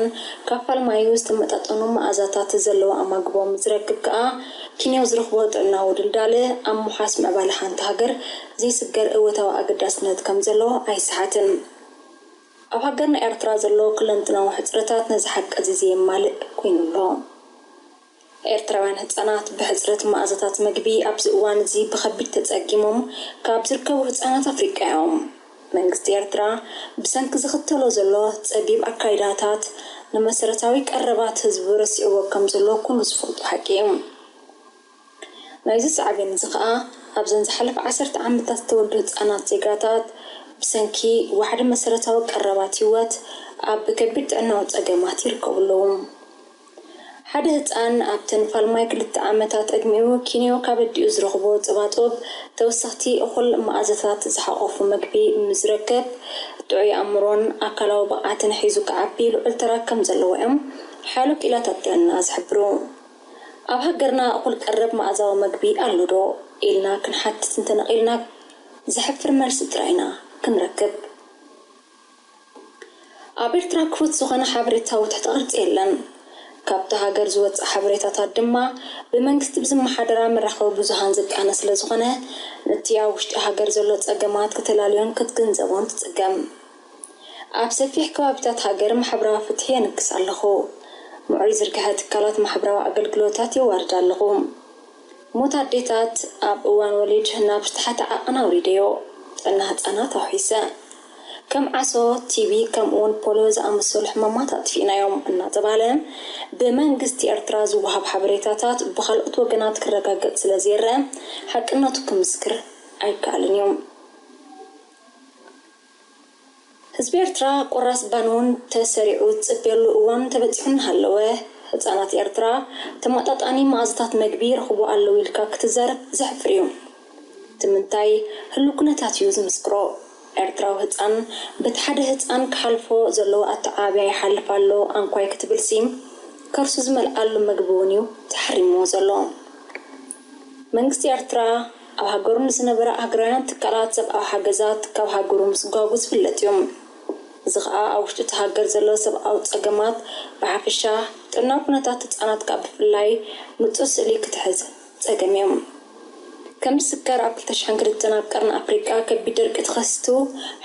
ካብ ፋልማዩ ዝተመጣጠኑ መኣዛታት ዘለዎ ኣማግቦ ምስ ዝረክብ ከኣ ኪንዮ ዝረኽቦ ጥዕናዊ ድልዳለ ኣብ ምውሓስ ምዕባለ ሓንቲ ሃገር ዘይስገር እወታዊ ኣገዳስነት ከም ዘለዎ ኣይሰሓትን። ኣብ ሃገርና ኤርትራ ዘሎ ኩለንትናዊ ሕጽረታት ነዚ ሓቂ እዚ ዘየማልእ ኮይኑ ኣሎ። ኤርትራውያን ህጻናት ብሕጽረት መኣዛታት መግቢ ኣብዚ እዋን እዚ ብኸቢድ ተጸጊሞም ካብ ዝርከቡ ህጻናት ኣፍሪቃ እዮም። መንግስቲ ኤርትራ ብሰንኪ ዝኽተሎ ዘሎ ጸቢብ ኣካይዳታት ንመሰረታዊ ቀረባት ህዝቢ ረሲዕዎ ከም ዘሎ ኩሉ ዝፈልጦ ሓቂ እዩ። ናይዚ ሳዕቤን እዚ ከኣ ኣብዘን ዝሓለፈ ዓሰርተ ዓመታት ዝተወልዱ ህጻናት ዜጋታት ብሰንኪ ዋሕዲ መሰረታዊ ቀረባት ህይወት ኣብ ከቢድ ጥዕናዊ ጸገማት ይርከቡ ኣለዉ። ሓደ ህጻን ኣብተን ፋልማይ ክልተ ዓመታት ዕድሚኡ ኪንዮ ካብ ኣዲኡ ዝረኽቦ ጸባጾብ ተወሰኽቲ እኹል መኣዛታት ዝሓቖፉ መግቢ ምስ ዝረክብ ጥዑይ ኣእምሮን ኣካላዊ ብቕዓትን ሒዙ ክዓቢ ልዑል ተራ ከም ዘለዎ እዮም ሓያሎ ክኢላታት ጥዕና ዝሕብሩ። ኣብ ሃገርና እኹል ቀረብ መኣዛዊ መግቢ ኣሎ ዶ ኢልና ክንሓትት እንተነቒልና ዘሕፍር መልሲ ጥራይ ኢና ክንረክብ። ኣብ ኤርትራ ክፉት ዝኾነ ሓበሬታዊ ትሕተ ቅርጺ የለን። ካብቲ ሃገር ዝወጽእ ሓበሬታታት ድማ ብመንግስቲ ብዝመሓደራ መራኸቢ ብዙሃን ዝቃነ ስለ ዝኾነ ነቲ ኣብ ውሽጢ ሃገር ዘሎ ጸገማት ክትላልዮን ክትግንዘቦን ትጽገም። ኣብ ሰፊሕ ከባቢታት ሃገር ማሕበራዊ ፍትሒ የንግስ ኣለኹ። ምዕሩይ ዝርግሐ ትካላት ማሕበራዊ ኣገልግሎታት የዋርድ ኣለኹ። ሞት ኣዴታት ኣብ እዋን ወሊድ ናብ ዝተሓተ ዓቐን ኣውሪደዮ። ጥዕና ህጻናት ኣውሒሰ። ከም ዓሶ፣ ቲቢ ከምኡውን ፖልዮ ዝኣመሰሉ ሕማማት ኣጥፊእናዮም እናተባህለ ብመንግስቲ ኤርትራ ዝወሃብ ሓበሬታታት ብኻልኦት ወገናት ክረጋገጽ ስለ ዘይረአ ሓቅነቱ ክምስክር ኣይከኣልን እዩ። ህዝቢ ኤርትራ ቁራስ ባን እውን ተሰሪዑ ዝጽበየሉ እዋን ተበጺሑ እናሃለወ፣ ህጻናት ኤርትራ ተመጣጣኒ መኣዝታት መግቢ ይረኽቡ ኣለዉ ኢልካ ክትዛረብ ዘሕፍር እዩ። እቲ ምንታይ ህሉው ኩነታት እዩ ዝምስክሮ። ኤርትራዊ ህጻን በቲ ሓደ ህጻን ክሓልፎ ዘለዎ ኣተዓባብያ ይሓልፍ ኣሎ ኣንኳይ ክትብልሲ፣ ከርሱ ዝመልኣሉ መግቢ እውን እዩ ተሓሪምዎ ዘሎ። መንግስቲ ኤርትራ ኣብ ሃገሩ ንዝነበራ ሃገራውያን ትካላት ሰብኣዊ ሓገዛት ካብ ሃገሩ ምስጓጉ ዝፍለጥ እዩ። እዚ ኸኣ ኣብ ውሽጢ እቲ ሃገር ዘሎ ሰብኣዊ ጸገማት ብሓፈሻ፣ ጥዕናዊ ኩነታት ህጻናት ከኣ ብፍላይ ንጹር ስእሊ ክትሕዝ ጸገም እዩ። ከም ዝዝከር ኣብ ክልተ ሽሕን ክልተን ኣብ ቀርኒ ኣፍሪቃ ከቢድ ደርቂ ተኸሲቱ፣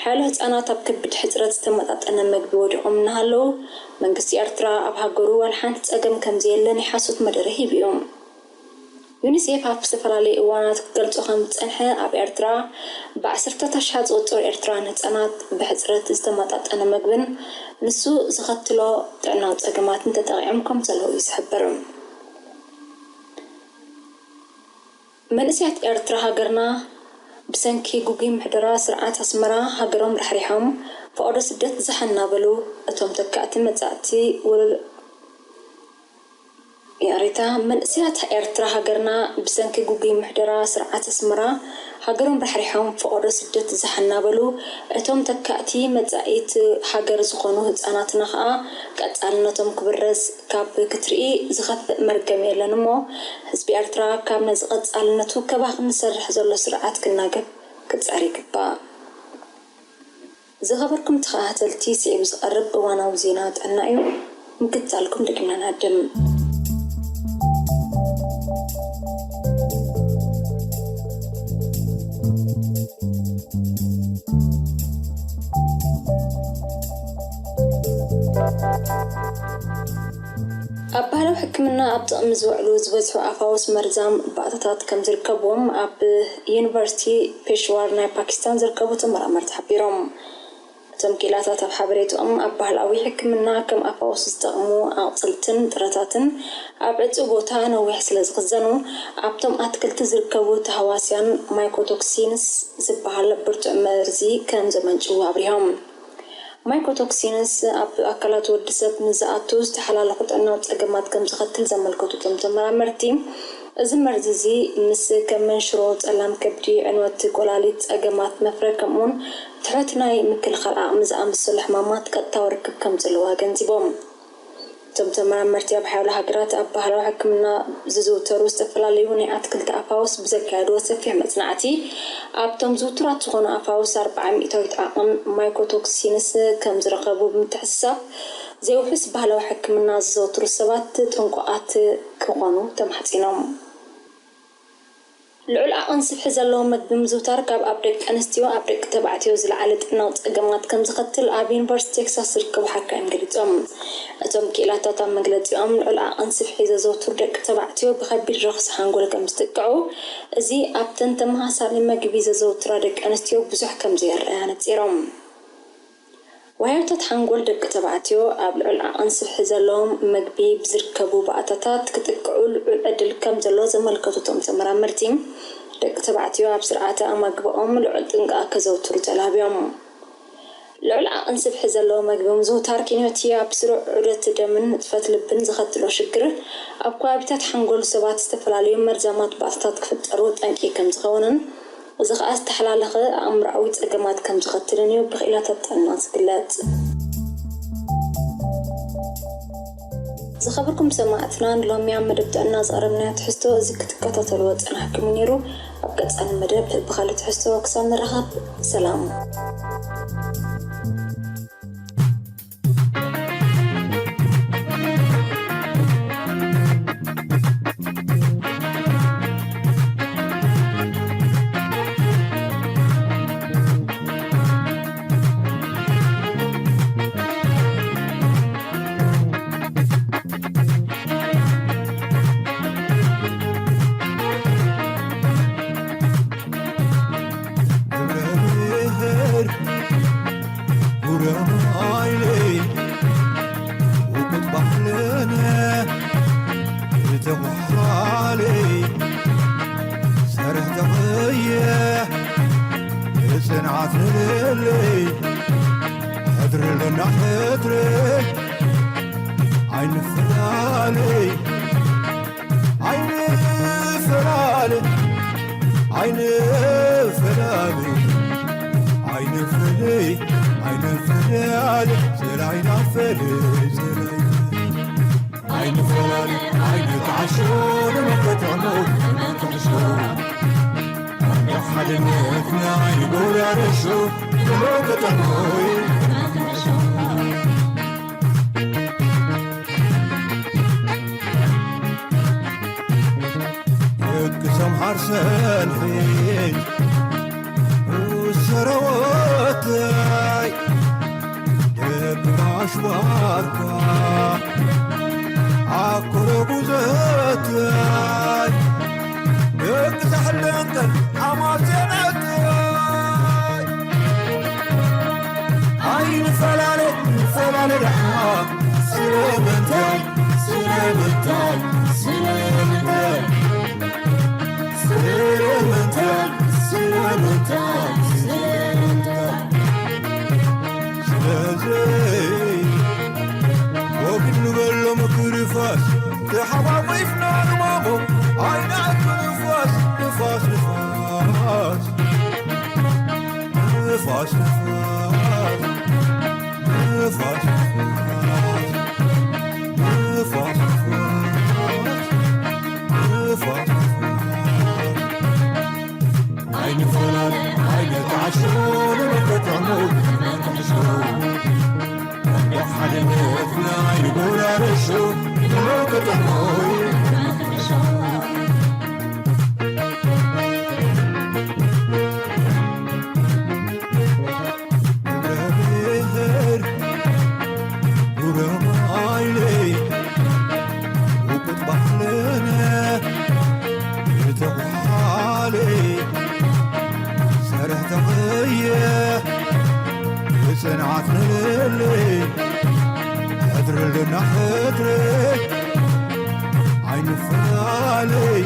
ሓያሎ ህጻናት ኣብ ከቢድ ሕጽረት ዝተመጣጠነ መግቢ ወዲቖም እናሃለዉ፣ መንግስቲ ኤርትራ ኣብ ሃገሩ ዋላ ሓንቲ ጸገም ከም ዘየለ ናይ ሓሶት መደረ ሂቡ እዩ። ዩኒሴፍ ኣብ ዝተፈላለዩ እዋናት ክገልጾ ከም ዝጸንሐ፣ ኣብ ኤርትራ ብዓሰርተታት ኣሽሓት ዝቑጸሩ ኤርትራውያን ህጻናት ብሕጽረት ዝተመጣጠነ መግብን ንሱ ዘኸትሎ ጥዕናዊ ጸገማትን ተጠቒዖም ከም ዘለዉ እዩ ዝሕብር። መንእሰያት ኤርትራ ሃገርና ብሰንኪ ግጉይ ምሕደራ ስርዓት ኣስመራ ሃገሮም ራሕሪሖም ፈቐዶ ስደት ዝሓ እናበሉ፣ እቶም ተካእቲ መጻእቲ ወለዶ ይቕሬታ፣ መንእሰያት ኤርትራ ሃገርና ብሰንኪ ግጉይ ምሕደራ ስርዓት ኣስመራ ሃገሮም ራሕሪሖም ፈቐዶ ስደት ዝሓ እናበሉ፣ እቶም ተካእቲ መጻኢት ሃገር ዝኾኑ ህጻናትና ኸኣ ቀጻልነቶም ክብረዝ ካብ ክትርኢ ዝኸፍእ መርገም የለን እሞ፣ ህዝቢ ኤርትራ ካብ ነዚ ቀጻልነቱ ከባኽን ዝሰርሕ ዘሎ ስርዓት ክናገፍ ክጻር ይግባእ። ዝኸበርኩም ተኸታተልቲ፣ ስዒቡ ዝቐርብ እዋናዊ ዜና ጥዕና እዩ። ምክትታልኩም ደጊምና ንዓድም። ኣብ ባህላዊ ሕክምና ኣብ ጥቕሚ ዝውዕሉ ዝበዝሑ ኣፋውስ መርዛም ባእታታት ከም ዝርከብዎም ኣብ ዩኒቨርሲቲ ፔሽዋር ናይ ፓኪስታን ዝርከቡ ተመራመርቲ ሓቢሮም። እቶም ክኢላታት ኣብ ሓበሬትኦም፣ ኣብ ባህላዊ ሕክምና ከም ኣፋውስ ዝጠቕሙ ኣቕጽልትን ጥረታትን ኣብ ዕጹው ቦታ ነዊሕ ስለ ዝኽዘኑ፣ ኣብቶም ኣትክልቲ ዝርከቡ ተህዋስያን ማይኮቶክሲንስ ዝበሃል ብርቱዕ መርዚ ከም ዘመንጭዉ ኣብሪሆም። ማይኮቶክሲንስ ኣብ ኣካላት ወዲ ሰብ ምስ ዝኣቱ ዝተሓላለኹ ጥዕናዊ ጸገማት ከም ዘኸትል ዘመልከቱ እቶም ተመራመርቲ፣ እዚ መርዚ እዚ ምስ ከም መንሽሮ፣ ጸላም ከብዲ፣ ዕንወት ኮላሊት፣ ጸገማት መፍረ፣ ከምኡውን ትሑት ናይ ምክልኻል ዓቕሚ ዝኣመሰሉ ሕማማት ቀጥታዊ ርክብ ከም ዘለዎ ኣገንዚቦም። እቶም ተመራመርቲ ኣብ ሓያሎ ሃገራት ኣብ ባህላዊ ሕክምና ዝዝውተሩ ዝተፈላለዩ ናይ ኣትክልቲ ኣፋውስ ብዘካየድዎ ሰፊሕ መጽናዕቲ፣ ኣብቶም ዝውቱራት ዝኾኑ ኣፋውስ ኣርብዓ ሚእታዊት ዓቐን ማይኮቶክሲንስ ከም ዝረኸቡ ብምትሕስሳብ፣ ዘይውሑስ ባህላዊ ሕክምና ዝዘውትሩ ሰባት ጥንቁቓት ክኾኑ ተማሕጺኖም። ልዑል ዓቐን ስብሒ ዘለዎ መግቢ ምዝውታር ካብ ኣብ ደቂ ኣንስትዮ ኣብ ደቂ ተባዕትዮ ዝለዓለ ጥዕናዊ ጸገማት ከም ዘኸትል ኣብ ዩኒቨርሲቲ ቴክሳስ ዝርከቡ ሓካይም ገሊጾም። እቶም ክኢላታት ኣብ መግለጺኦም፣ ልዑል ዓቐን ስብሒ ዘዘውትሩ ደቂ ተባዕትዮ ብኸቢድ ረኽሲ ሓንጎል ከም ዝጥቅዑ፣ እዚ ኣብተን ተመሳሳሊ መግቢ ዘዘውትራ ደቂ ኣንስትዮ ብዙሕ ከም ዘየርኣያ ነጺሮም። ዋህዮታት ሓንጎል ደቂ ተባዕትዮ ኣብ ልዑል ዓቐን ስብሒ ዘለዎም መግቢ ብዝርከቡ ባእታታት ክጥቅዑ ልዑል ዕድል ከም ዘሎ ዘመልከቱ እቶም ተመራመርቲ፣ ደቂ ተባዕትዮ ኣብ ስርዓተ ኣመግባኦም ልዑል ጥንቃቐ ከዘውትሩ ተላብዮም። ልዑል ዓቐን ስብሒ ዘለዎ መግቢ ምዝውታር ኪንዮቲ ኣብ ስሩዕ ዑደት ደምን ንጥፈት ልብን ዘኸትሎ ሽግር፣ ኣብ ከባቢታት ሓንጎል ሰባት ዝተፈላለዩ መርዛማት ባእታታት ክፍጠሩ ጠንቂ ከም ዝኸውንን፣ እዚ ኸኣ ዝተሓላለኸ ኣእምሮኣዊ ጸገማት ከም ዘኸትልን እዩ ብኽኢላታት ጥዕና ዝግለጽ። ዝኸበርኩም ሰማዕትና፣ ንሎሚ ኣብ መደብ ጥዕና ዝቐረብናዮ ትሕዝቶ እዚ ክትከታተልዎ ጸናሕኩም ነይሩ። ኣብ ቀጻሊ መደብ ብኻልእ ትሕዝቶ ክሳብ ንራኸብ፣ ሰላም። ሕድሪ ኣይንፈላለይ ኣይንፈላለይ ኣይንፈላለይ ኣይንፍለይ ኣይንፍለያለ ዘላይና ፈለይ ዘላይና ኣይንፈላለይ ኣይንተዓሾ ንመከተሞ ንመከተሾ ሓድነትና ኣይንጎራረሾ ንመከተሞ ደቂ ሰምሓር ሰንሒት ሰረወታይ ደቂ ኣሽዋርካ ኣኮሎ ጉዘታይ ደቂ ሳሕለንቀን ኣማሴነታይ ኣይንፈላለ ንፈላለ ደኣ ስለምንታይ ስለምንታይ ስለምንታይ ስለምንታይ ስለምንታይ ስለምንታይ ስለዚ ወግድ ንበሎ ምክሪ ፋስ ተሓዋዊፍና ንማሞ ኣይንኣቱ ንፋስ ንፋስ ንፋስ ንፋስ ንፋስ ንፋስ ንፋስ ንፋስ ንፋስ ንፋስ ኣይንፈላለ ኣይንተዓሾ ንመከተሞ ንመከተሾ ሓድነትና ኣይንጎራረሾ ንመከተሞ ንመከተሾ ብሔር ጉረማይለይ ውቁጥ ባህልነ ዝተብሃለ ሰርሕ ተቐየ ብጽንዓት ንልለይ ሕድርልና ሕድሪ ኣይንፈላለይ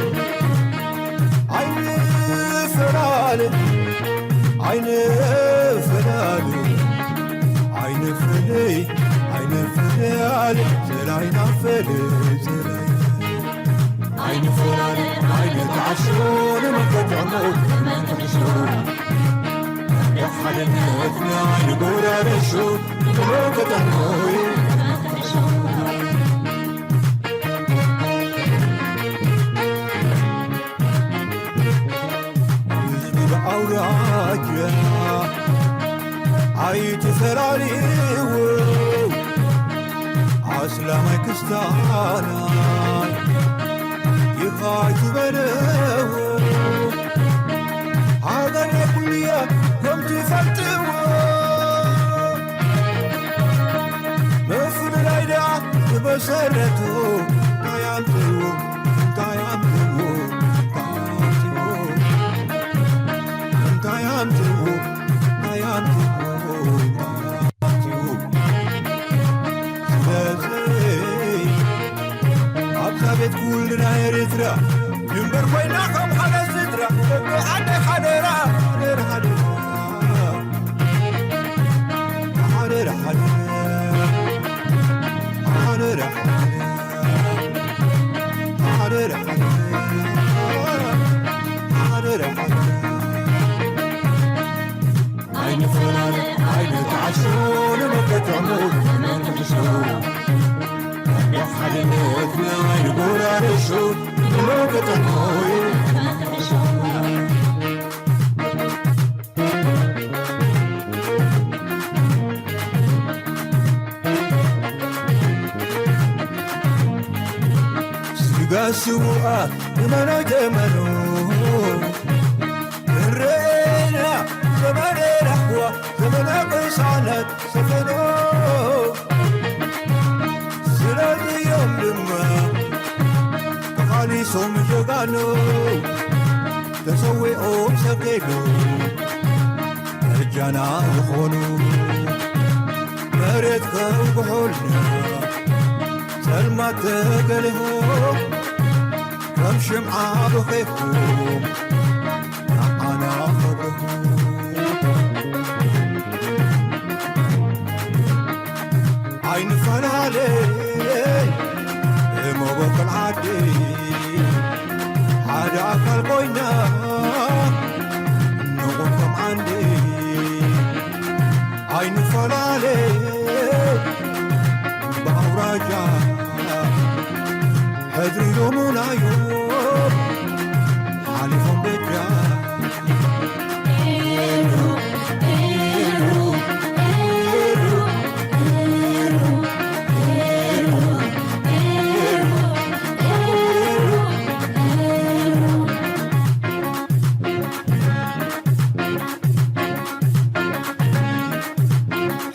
ኣይንፈላለይ ኣይንፈላለይ ኣይንፍለይ ኣይንፍለያለ ዘላይና ፈለይ ዘላይና ኣይንፈላለ ኣይንተዓሾ ንመከተሞ ንመከተሾ ብሓድነትና ኣይንጎራረሾ ንመከተሞ ህዝቢ ብኣውራጃ ኣይትፈላልይዎ ኣስላማይ ክስታናይ ኢኻ ኣይትበልዎ ሃገር የኩልያ ከም ትፈልጥዎ ምፍልላይ ደኣ ብመሰረቱ እንታይ ኣምፅዎ እንታይ ኣምፅዎ እንታይ ኣምፅዎ እንታይ ኣምፅዎ እንታይ ኣምፅዎ እንታይ ኣምፅዎ ስለዚ ኣብዛ ቤት ኩልና ኤርትራ ድንበር ኮይና ከም ሓደ ስድራ ደቂ ዓደይ ሓደራ ሓደራ ሓደራ ሓደራ ሓደራ ሓደራ ሓደራ ሓደራ ሓደራ ሓደራ ኣይንፈላለ ኣይንተዓሾ ንመከተሞ ንመከተሾ ብሓድነትና ኣይንጎራረሾ ንመከተሞ ስጋ ስውኣት እመኖ ኣይትእመኖ እንረኤና ዘመነ ራህዋ ዘመነ ቅሳነት ሰፈኖ ስለዚ እዮም ድማ ተቓሊሶም ጀጋኑ ተሰዊኦም ሰብ ከይዱ በጃና ዝኾኑ መሬት ከውግሑልና ጸልማት ተገሊኹ ከም ሽምዓ በኺኹ ንዓና ከብርሁ ኣይንፈላለ መበቆል ዓዲ ሓደ ኣካል ኮይና ንቑም ዓንዲ ኣይንፈላለ ብኣውራጃ ሕድሪ ሎሙናዮ ሓሊፎም በጃ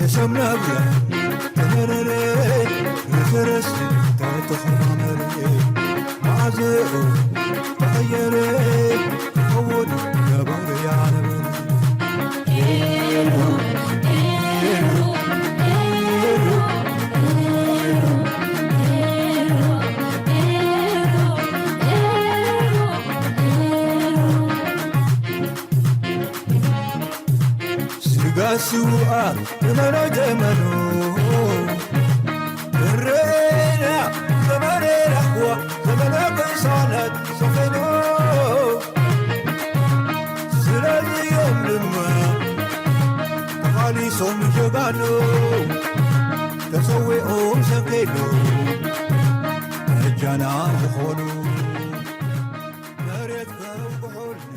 ሕሰም ናብያ ተመረረ ንፈረስ ተተኸማመረ መዓዘኡ ተቐየረ ክኸውን ነበረ ያነበረ ስጋ ስውኣ ዘመነ ዘመኑ እረና ዘመነ ራህዋ ዘመነ ቅሳነት ሰፈኑ ስለዚኦም ድማ ተቓሊሶም ጀጋኑ ተሰዊኦም ሰንኪሉ መጃና ዝኾኑ መሬት ከውቅሑልና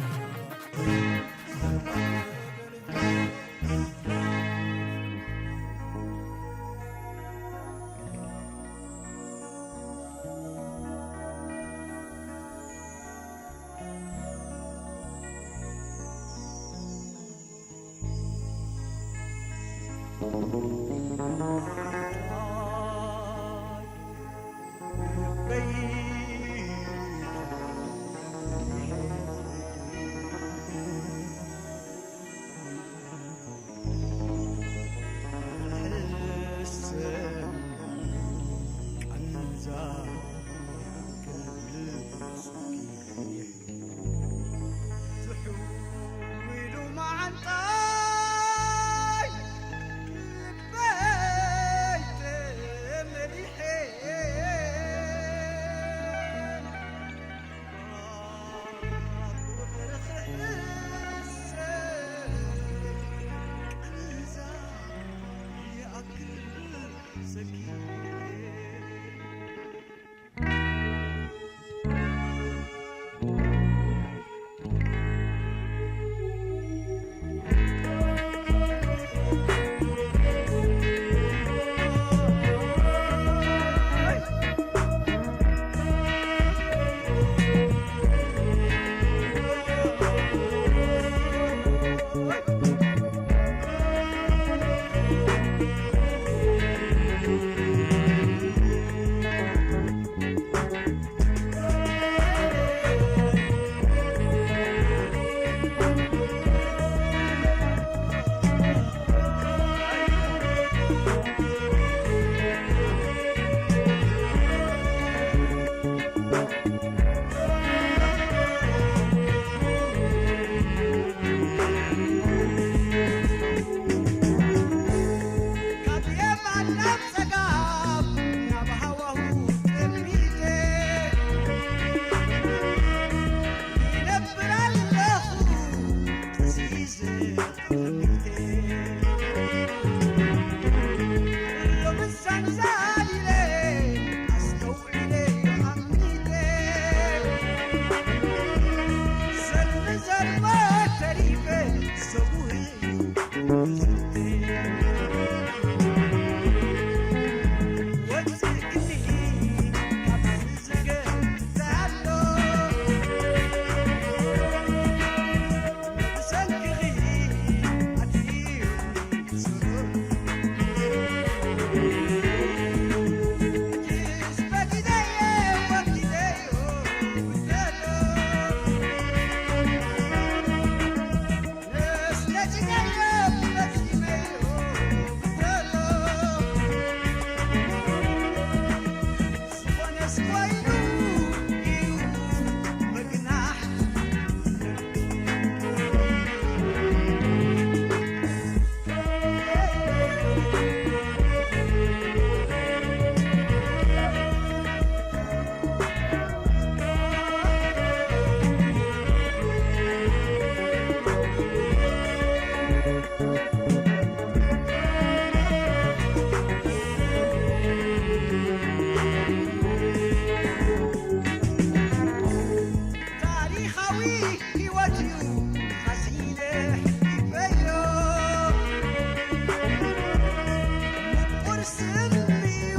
ስንዩ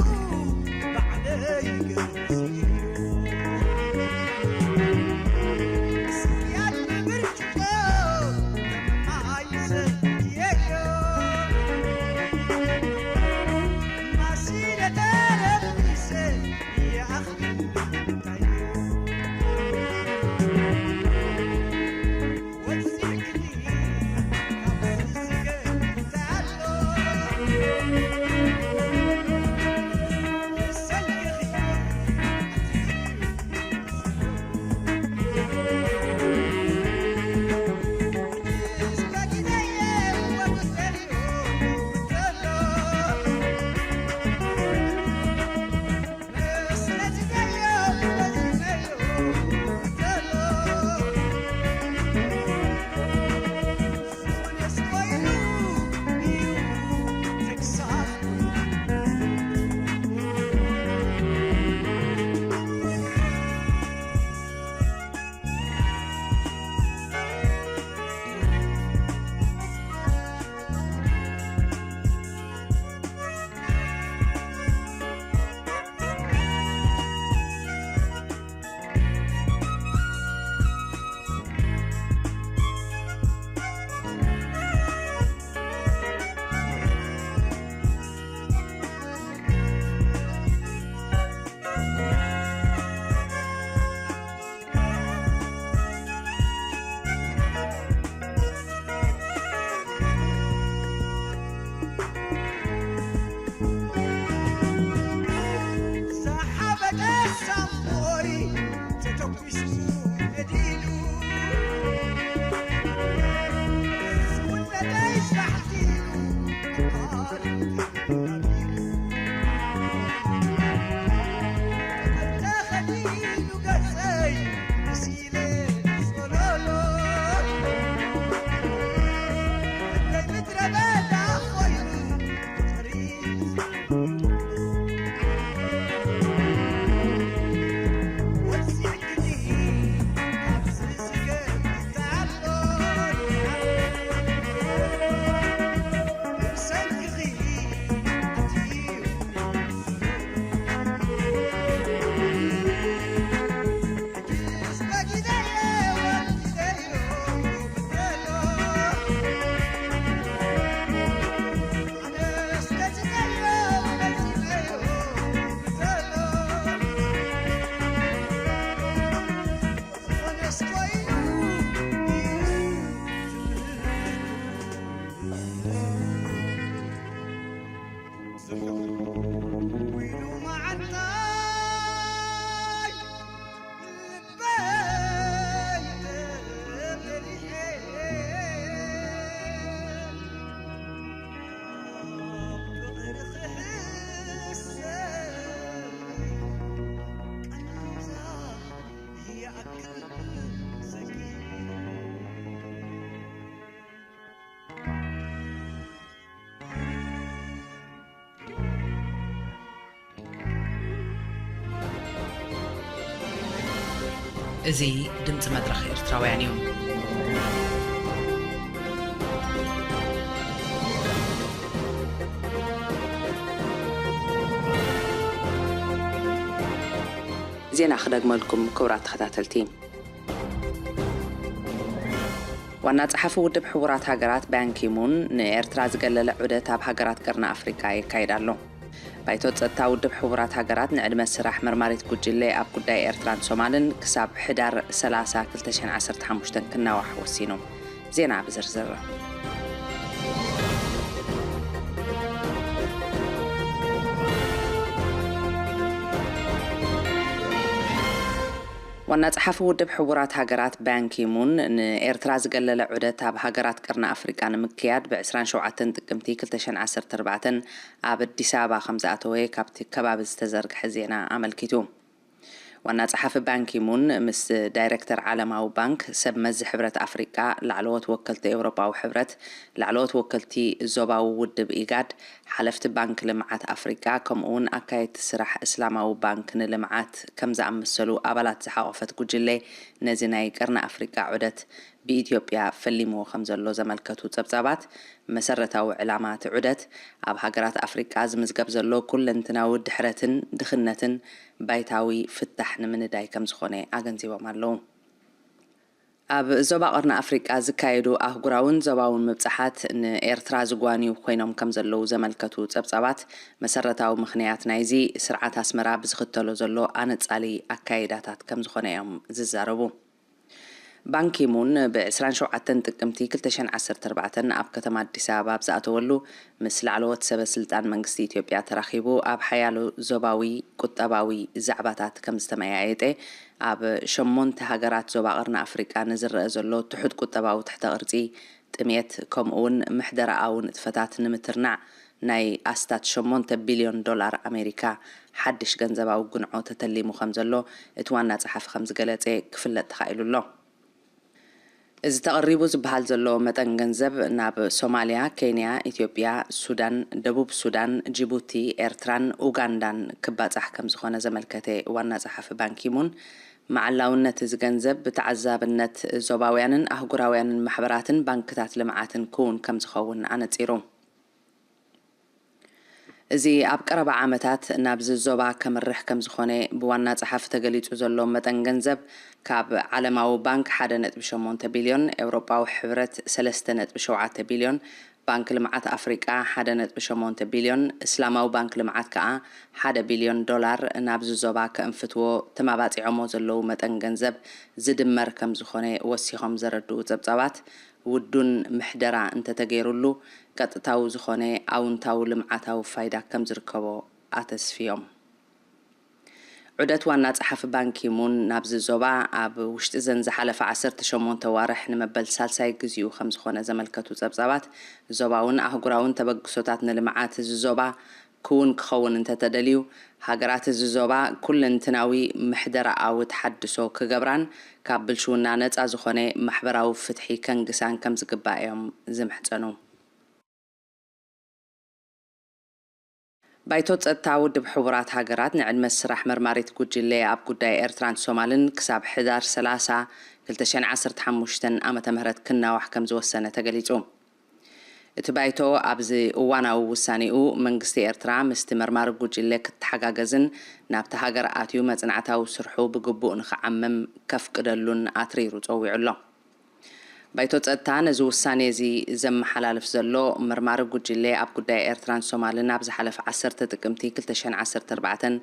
ባዕለይ ገዚኡ ስቅያት ብብርጭቆ ማይ ሰትየዮ ማሲነ ተረሚሰ ይኣኽል ምንታዩ ወፂእክኒ ካብዚ ስገ እዚ ድምፂ መድረኽ ኤርትራውያን እዩ። ዜና ክደግመልኩም ክቡራት ተኸታተልቲ። ዋና ጸሓፊ ውድብ ሕቡራት ሃገራት ባንኪሙን ንኤርትራ ዝገለለ ዑደት ኣብ ሃገራት ቀርኒ ኣፍሪቃ የካይድ ኣሎ። ባይቶ ጸጥታ ውድብ ሕቡራት ሃገራት ንዕድመ ስራሕ መርማሪት ጉጅለ ኣብ ጉዳይ ኤርትራን ሶማልን ክሳብ ሕዳር ሰላሳ ክልተ ሽሕን ዓሰርተ ሓሙሽተን ክናዋሕ ወሲኑ። ዜና ብዝርዝር። ዋና ጸሓፊ ውድብ ሕቡራት ሃገራት ባንኪሙን ንኤርትራ ዝገለለ ዑደት ኣብ ሃገራት ቀርኒ ኣፍሪቃ ንምክያድ ብ ዕስራን ሸውዓተን ጥቅምቲ ክልተ ሽሕን ዓሰርተ ኣርባዕተን ኣብ ኣዲስ ኣበባ ከም ዝኣተወ ካብቲ ከባቢ ዝተዘርግሐ ዜና ኣመልኪቱ። ዋና ጸሓፊ ባንኪሙን ምስ ዳይረክተር ዓለማዊ ባንክ፣ ሰብ መዚ ሕብረት ኣፍሪቃ፣ ላዕለዎት ወከልቲ ኤውሮጳዊ ሕብረት፣ ላዕለዎት ወከልቲ ዞባዊ ውድብ ኢጋድ፣ ሓለፍቲ ባንክ ልምዓት ኣፍሪቃ፣ ከምኡ እውን ኣካየድቲ ስራሕ እስላማዊ ባንክ ንልምዓት ከም ዝኣመሰሉ ኣባላት ዝሓቖፈት ጉጅለ ነዚ ናይ ቀርኒ ኣፍሪቃ ዑደት ብኢትዮጵያ ፈሊምዎ ከም ዘሎ ዘመልከቱ ጸብጻባት፣ መሰረታዊ ዕላማ እቲ ዑደት፣ ኣብ ሃገራት ኣፍሪቃ ዝምዝገብ ዘሎ ኩለንትናዊ ድሕረትን ድኽነትን ባይታዊ ፍታሕ ንምንዳይ ከም ዝኾነ ኣገንዚቦም ኣለዉ። ኣብ ዞባ ቀርኒ ኣፍሪቃ ዝካየዱ ኣህጉራውን ዞባውን ምብጻሓት ንኤርትራ ዝጓንዩ ኮይኖም ከም ዘለዉ ዘመልከቱ ጸብጻባት፣ መሰረታዊ ምኽንያት ናይዚ ስርዓት ኣስመራ ብዝኽተሎ ዘሎ ኣነጻሊ ኣካይዳታት ከም ዝኾነ እዮም ዝዛረቡ። ባንኪሙን ብ ዕስራን ሸውዓተን ጥቅምቲ ክልተ ሽሕን ዓሰርተ ኣርባዕተን ኣብ ከተማ ኣዲስ ኣበባ ኣብ ዝኣተወሉ፣ ምስ ላዕለዎት ሰበ ስልጣን መንግስቲ ኢትዮጵያ ተራኺቡ ኣብ ሓያሎ ዞባዊ ቁጠባዊ ዛዕባታት ከም ዝተመያየጠ፣ ኣብ ሸሞንተ ሃገራት ዞባ ቀርኒ ኣፍሪቃ ንዝረአ ዘሎ ትሑት ቁጠባዊ ትሕተ ቅርጺ፣ ጥሜት፣ ከምኡውን ምሕደራኣዊ ንጥፈታት ንምትርናዕ ናይ ኣስታት ሸሞንተ ቢልዮን ዶላር ኣሜሪካ ሓድሽ ገንዘባዊ ጉንዖ ተተሊሙ ከም ዘሎ እቲ ዋና ጸሓፊ ከም ዝገለጸ ክፍለጥ ተኻኢሉ ኣሎ። እዚ ተቐሪቡ ዝበሃል ዘሎ መጠን ገንዘብ ናብ ሶማልያ፣ ኬንያ፣ ኢትዮጵያ፣ ሱዳን፣ ደቡብ ሱዳን፣ ጅቡቲ፣ ኤርትራን ኡጋንዳን ክባጻሕ ከም ዝኾነ ዘመልከተ ዋና ጸሓፊ ባንኪሙን፣ መዓላውነት እዚ ገንዘብ ብተዓዛብነት ዞባውያንን ኣህጉራውያንን ማሕበራትን ባንክታት ልምዓትን ክውን ከም ዝኸውን ኣነጺሩ። እዚ ኣብ ቀረባ ዓመታት ናብዚ ዞባ ከምርሕ ከም ዝኾነ ብዋና ጸሓፊ ተገሊጹ ዘሎ መጠን ገንዘብ፣ ካብ ዓለማዊ ባንክ ሓደ ነጥቢ ሸሞንተ ቢልዮን፣ ኤውሮጳዊ ሕብረት ሰለስተ ነጥቢ ሸውዓተ ቢልዮን፣ ባንክ ልምዓት ኣፍሪቃ ሓደ ነጥቢ ሸሞንተ ቢልዮን፣ እስላማዊ ባንክ ልምዓት ከኣ ሓደ ቢልዮን ዶላር ናብዚ ዞባ ከእንፍትዎ ተማባጺዖሞ ዘለዉ መጠን ገንዘብ ዝድመር ከም ዝኾነ ወሲኾም ዘረድኡ ጸብጻባት፣ ውዱን ምሕደራ እንተተገይሩሉ፣ ቀጥታዊ ዝኾነ ኣውንታዊ ልምዓታዊ ፋይዳ ከም ዝርከቦ ኣተስፍዮም። ዑደት ዋና ጸሓፊ ባንኪሙን ናብዚ ዞባ፣ ኣብ ውሽጢ ዘን ዝሓለፈ ዓሰርተ ሸሞንተ ዋርሕ ንመበል ሳልሳይ ግዚኡ ከም ዝኾነ ዘመልከቱ ጸብጻባት፣ ዞባውን ኣህጉራውን ተበግሶታት ንልምዓት እዚ ዞባ ክውን ክኸውን እንተተደልዩ፣ ሃገራት እዚ ዞባ ኩለንትናዊ ምሕደራኣዊ ተሓድሶ ክገብራን ካብ ብልሽውና ነጻ ዝኾነ ማሕበራዊ ፍትሒ ከንግሳን ከም ዝግባእ እዮም ዝምሕጸኑ። ባይቶ ጸጥታ ውድብ ሕቡራት ሃገራት ንዕድመ ስራሕ መርማሪት ጉጅለ ኣብ ጉዳይ ኤርትራን ሶማልን ክሳብ ሕዳር ሰላሳ ክልተ ሽሕን ዓሰርተ ሓሙሽተን ዓመተ ምህረት ክናዋሕ ከም ዝወሰነ ተገሊጹ። እቲ ባይቶ ኣብዚ እዋናዊ ውሳኔኡ፣ መንግስቲ ኤርትራ ምስቲ መርማሪ ጉጅለ ክተሓጋገዝን ናብቲ ሃገር ኣትዩ መጽናዕታዊ ስርሑ ብግቡእ ንኽዓምም ከፍቅደሉን ኣትሪሩ ጸዊዑ ኣሎ። ባይቶ ጸጥታ ነዚ ውሳኔ እዚ ዘመሓላልፍ ዘሎ፣ መርማሪ ጉጅለ ኣብ ጉዳይ ኤርትራን ሶማልን ኣብ ዝሓለፈ ዓሰርተ ጥቅምቲ ክልተ ሽሕን ዓሰርተ ኣርባዕተን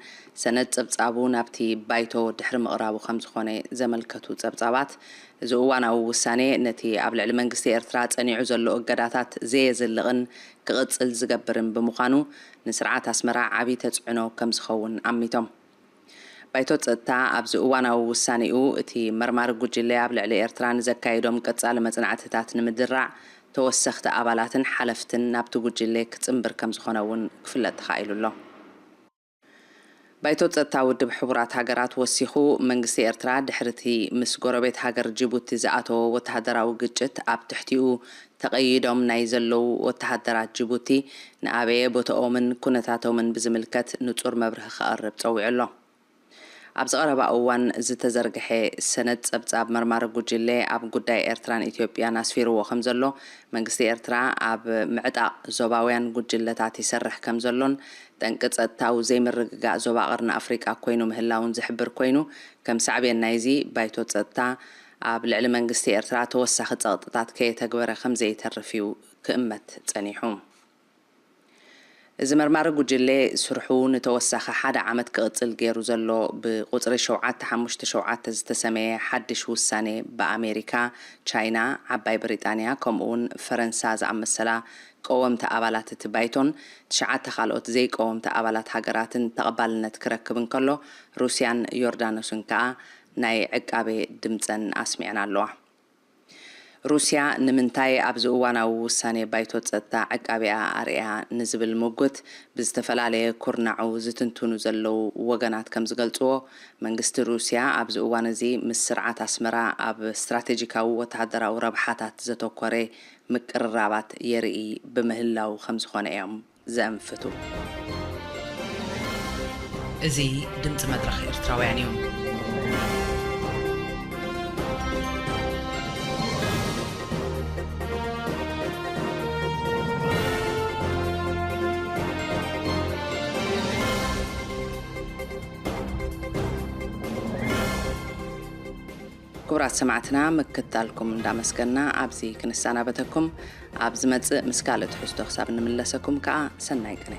ሰነድ ጸብጻቡ ናብቲ ባይቶ ድሕሪ ምቕራቡ ከም ዝኾነ ዘመልከቱ ጸብጻባት፣ እዚ እዋናዊ ውሳኔ ነቲ ኣብ ልዕሊ መንግስቲ ኤርትራ ጸኒዑ ዘሎ እገዳታት ዘየዝልቕን ክቕጽል ዝገብርን ብምዃኑ፣ ንስርዓት ኣስመራ ዓቢ ተጽዕኖ ከም ዝኸውን ኣሚቶም። ባይቶ ጸጥታ ኣብዚ እዋናዊ ውሳኔኡ፣ እቲ መርማሪ ጉጅለ ኣብ ልዕሊ ኤርትራ ንዘካየዶም ቀጻሊ መጽናዕትታት ንምድራዕ፣ ተወሰኽቲ ኣባላትን ሓለፍትን ናብቲ ጉጅለ ክጽንብር ከም ዝኾነ እውን ክፍለጥ ተኻኢሉ ኣሎ። ባይቶ ጸጥታ ውድብ ሕቡራት ሃገራት ወሲኹ፣ መንግስቲ ኤርትራ ድሕሪ እቲ ምስ ጎረቤት ሃገር ጅቡቲ ዝኣተዎ ወተሃደራዊ ግጭት፣ ኣብ ትሕቲኡ ተቐይዶም ናይ ዘለዉ ወተሃደራት ጅቡቲ ንኣበየ ቦታኦምን ኩነታቶምን ብዝምልከት ንጹር መብርሂ ከቕርብ ጸዊዑ ኣሎ። ኣብዚ ቀረባ እዋን ዝተዘርግሐ ሰነድ ጸብጻብ መርማሪ ጉጅለ ኣብ ጉዳይ ኤርትራን ኢትዮጵያን ኣስፊርዎ ከም ዘሎ፣ መንግስቲ ኤርትራ ኣብ ምዕጣቕ ዞባውያን ጉጅለታት ይሰርሕ ከም ዘሎን፣ ጠንቂ ጸጥታዊ ዘይምርግጋእ ዞባ ቀርኒ ኣፍሪቃ ኮይኑ ምህላውን ዝሕብር ኮይኑ፣ ከም ሳዕቤን ናይዚ፣ ባይቶ ጸጥታ ኣብ ልዕሊ መንግስቲ ኤርትራ ተወሳኺ ጸቕጥታት ከየተግበረ ከም ዘይተርፍ እዩ ክእመት ጸኒሑ። እዚ መርማሪ ጉጅለ፣ ስርሑ ንተወሳኺ ሓደ ዓመት ክቕጽል ገይሩ ዘሎ፣ ብቁጽሪ ሸውዓተ ሓሙሽተ ሸውዓተ ዝተሰመየ ሓድሽ ውሳኔ፣ ብኣሜሪካ፣ ቻይና፣ ዓባይ ብሪጣንያ፣ ከምኡውን ፈረንሳ ዝኣመሰላ ቀወምቲ ኣባላት እቲ ባይቶን ትሽዓተ ካልኦት ዘይቀወምቲ ኣባላት ሃገራትን ተቐባልነት ክረክብ እንከሎ፣ ሩስያን ዮርዳኖስን ከኣ ናይ ዕቃቤ ድምጸን ኣስሚዐን ኣለዋ። ሩስያ ንምንታይ ኣብዚ እዋናዊ ውሳኔ ባይቶ ጸጥታ ዕቃቤኣ ኣርእያ ንዝብል ምጉት፣ ብዝተፈላለየ ኩርናዑ ዝትንትኑ ዘለዉ ወገናት ከም ዝገልጽዎ፣ መንግስቲ ሩስያ ኣብዚ እዋን እዚ ምስ ስርዓት ኣስመራ ኣብ ስትራቴጂካዊ ወተሃደራዊ ረብሓታት ዘተኮረ ምቅርራባት የርኢ ብምህላው ከም ዝኾነ እዮም ዘእንፍቱ። እዚ ድምፂ መድረኽ ኤርትራውያን እዩ። ክቡራት ሰማዕትና፣ ምክትታልኩም እንዳመስገና ኣብዚ ክንሰናበተኩም፣ ኣብ ዝመጽእ ምስ ካልእ ትሕዝቶ ክሳብ እንምለሰኩም ከኣ ሰናይ ቅነ።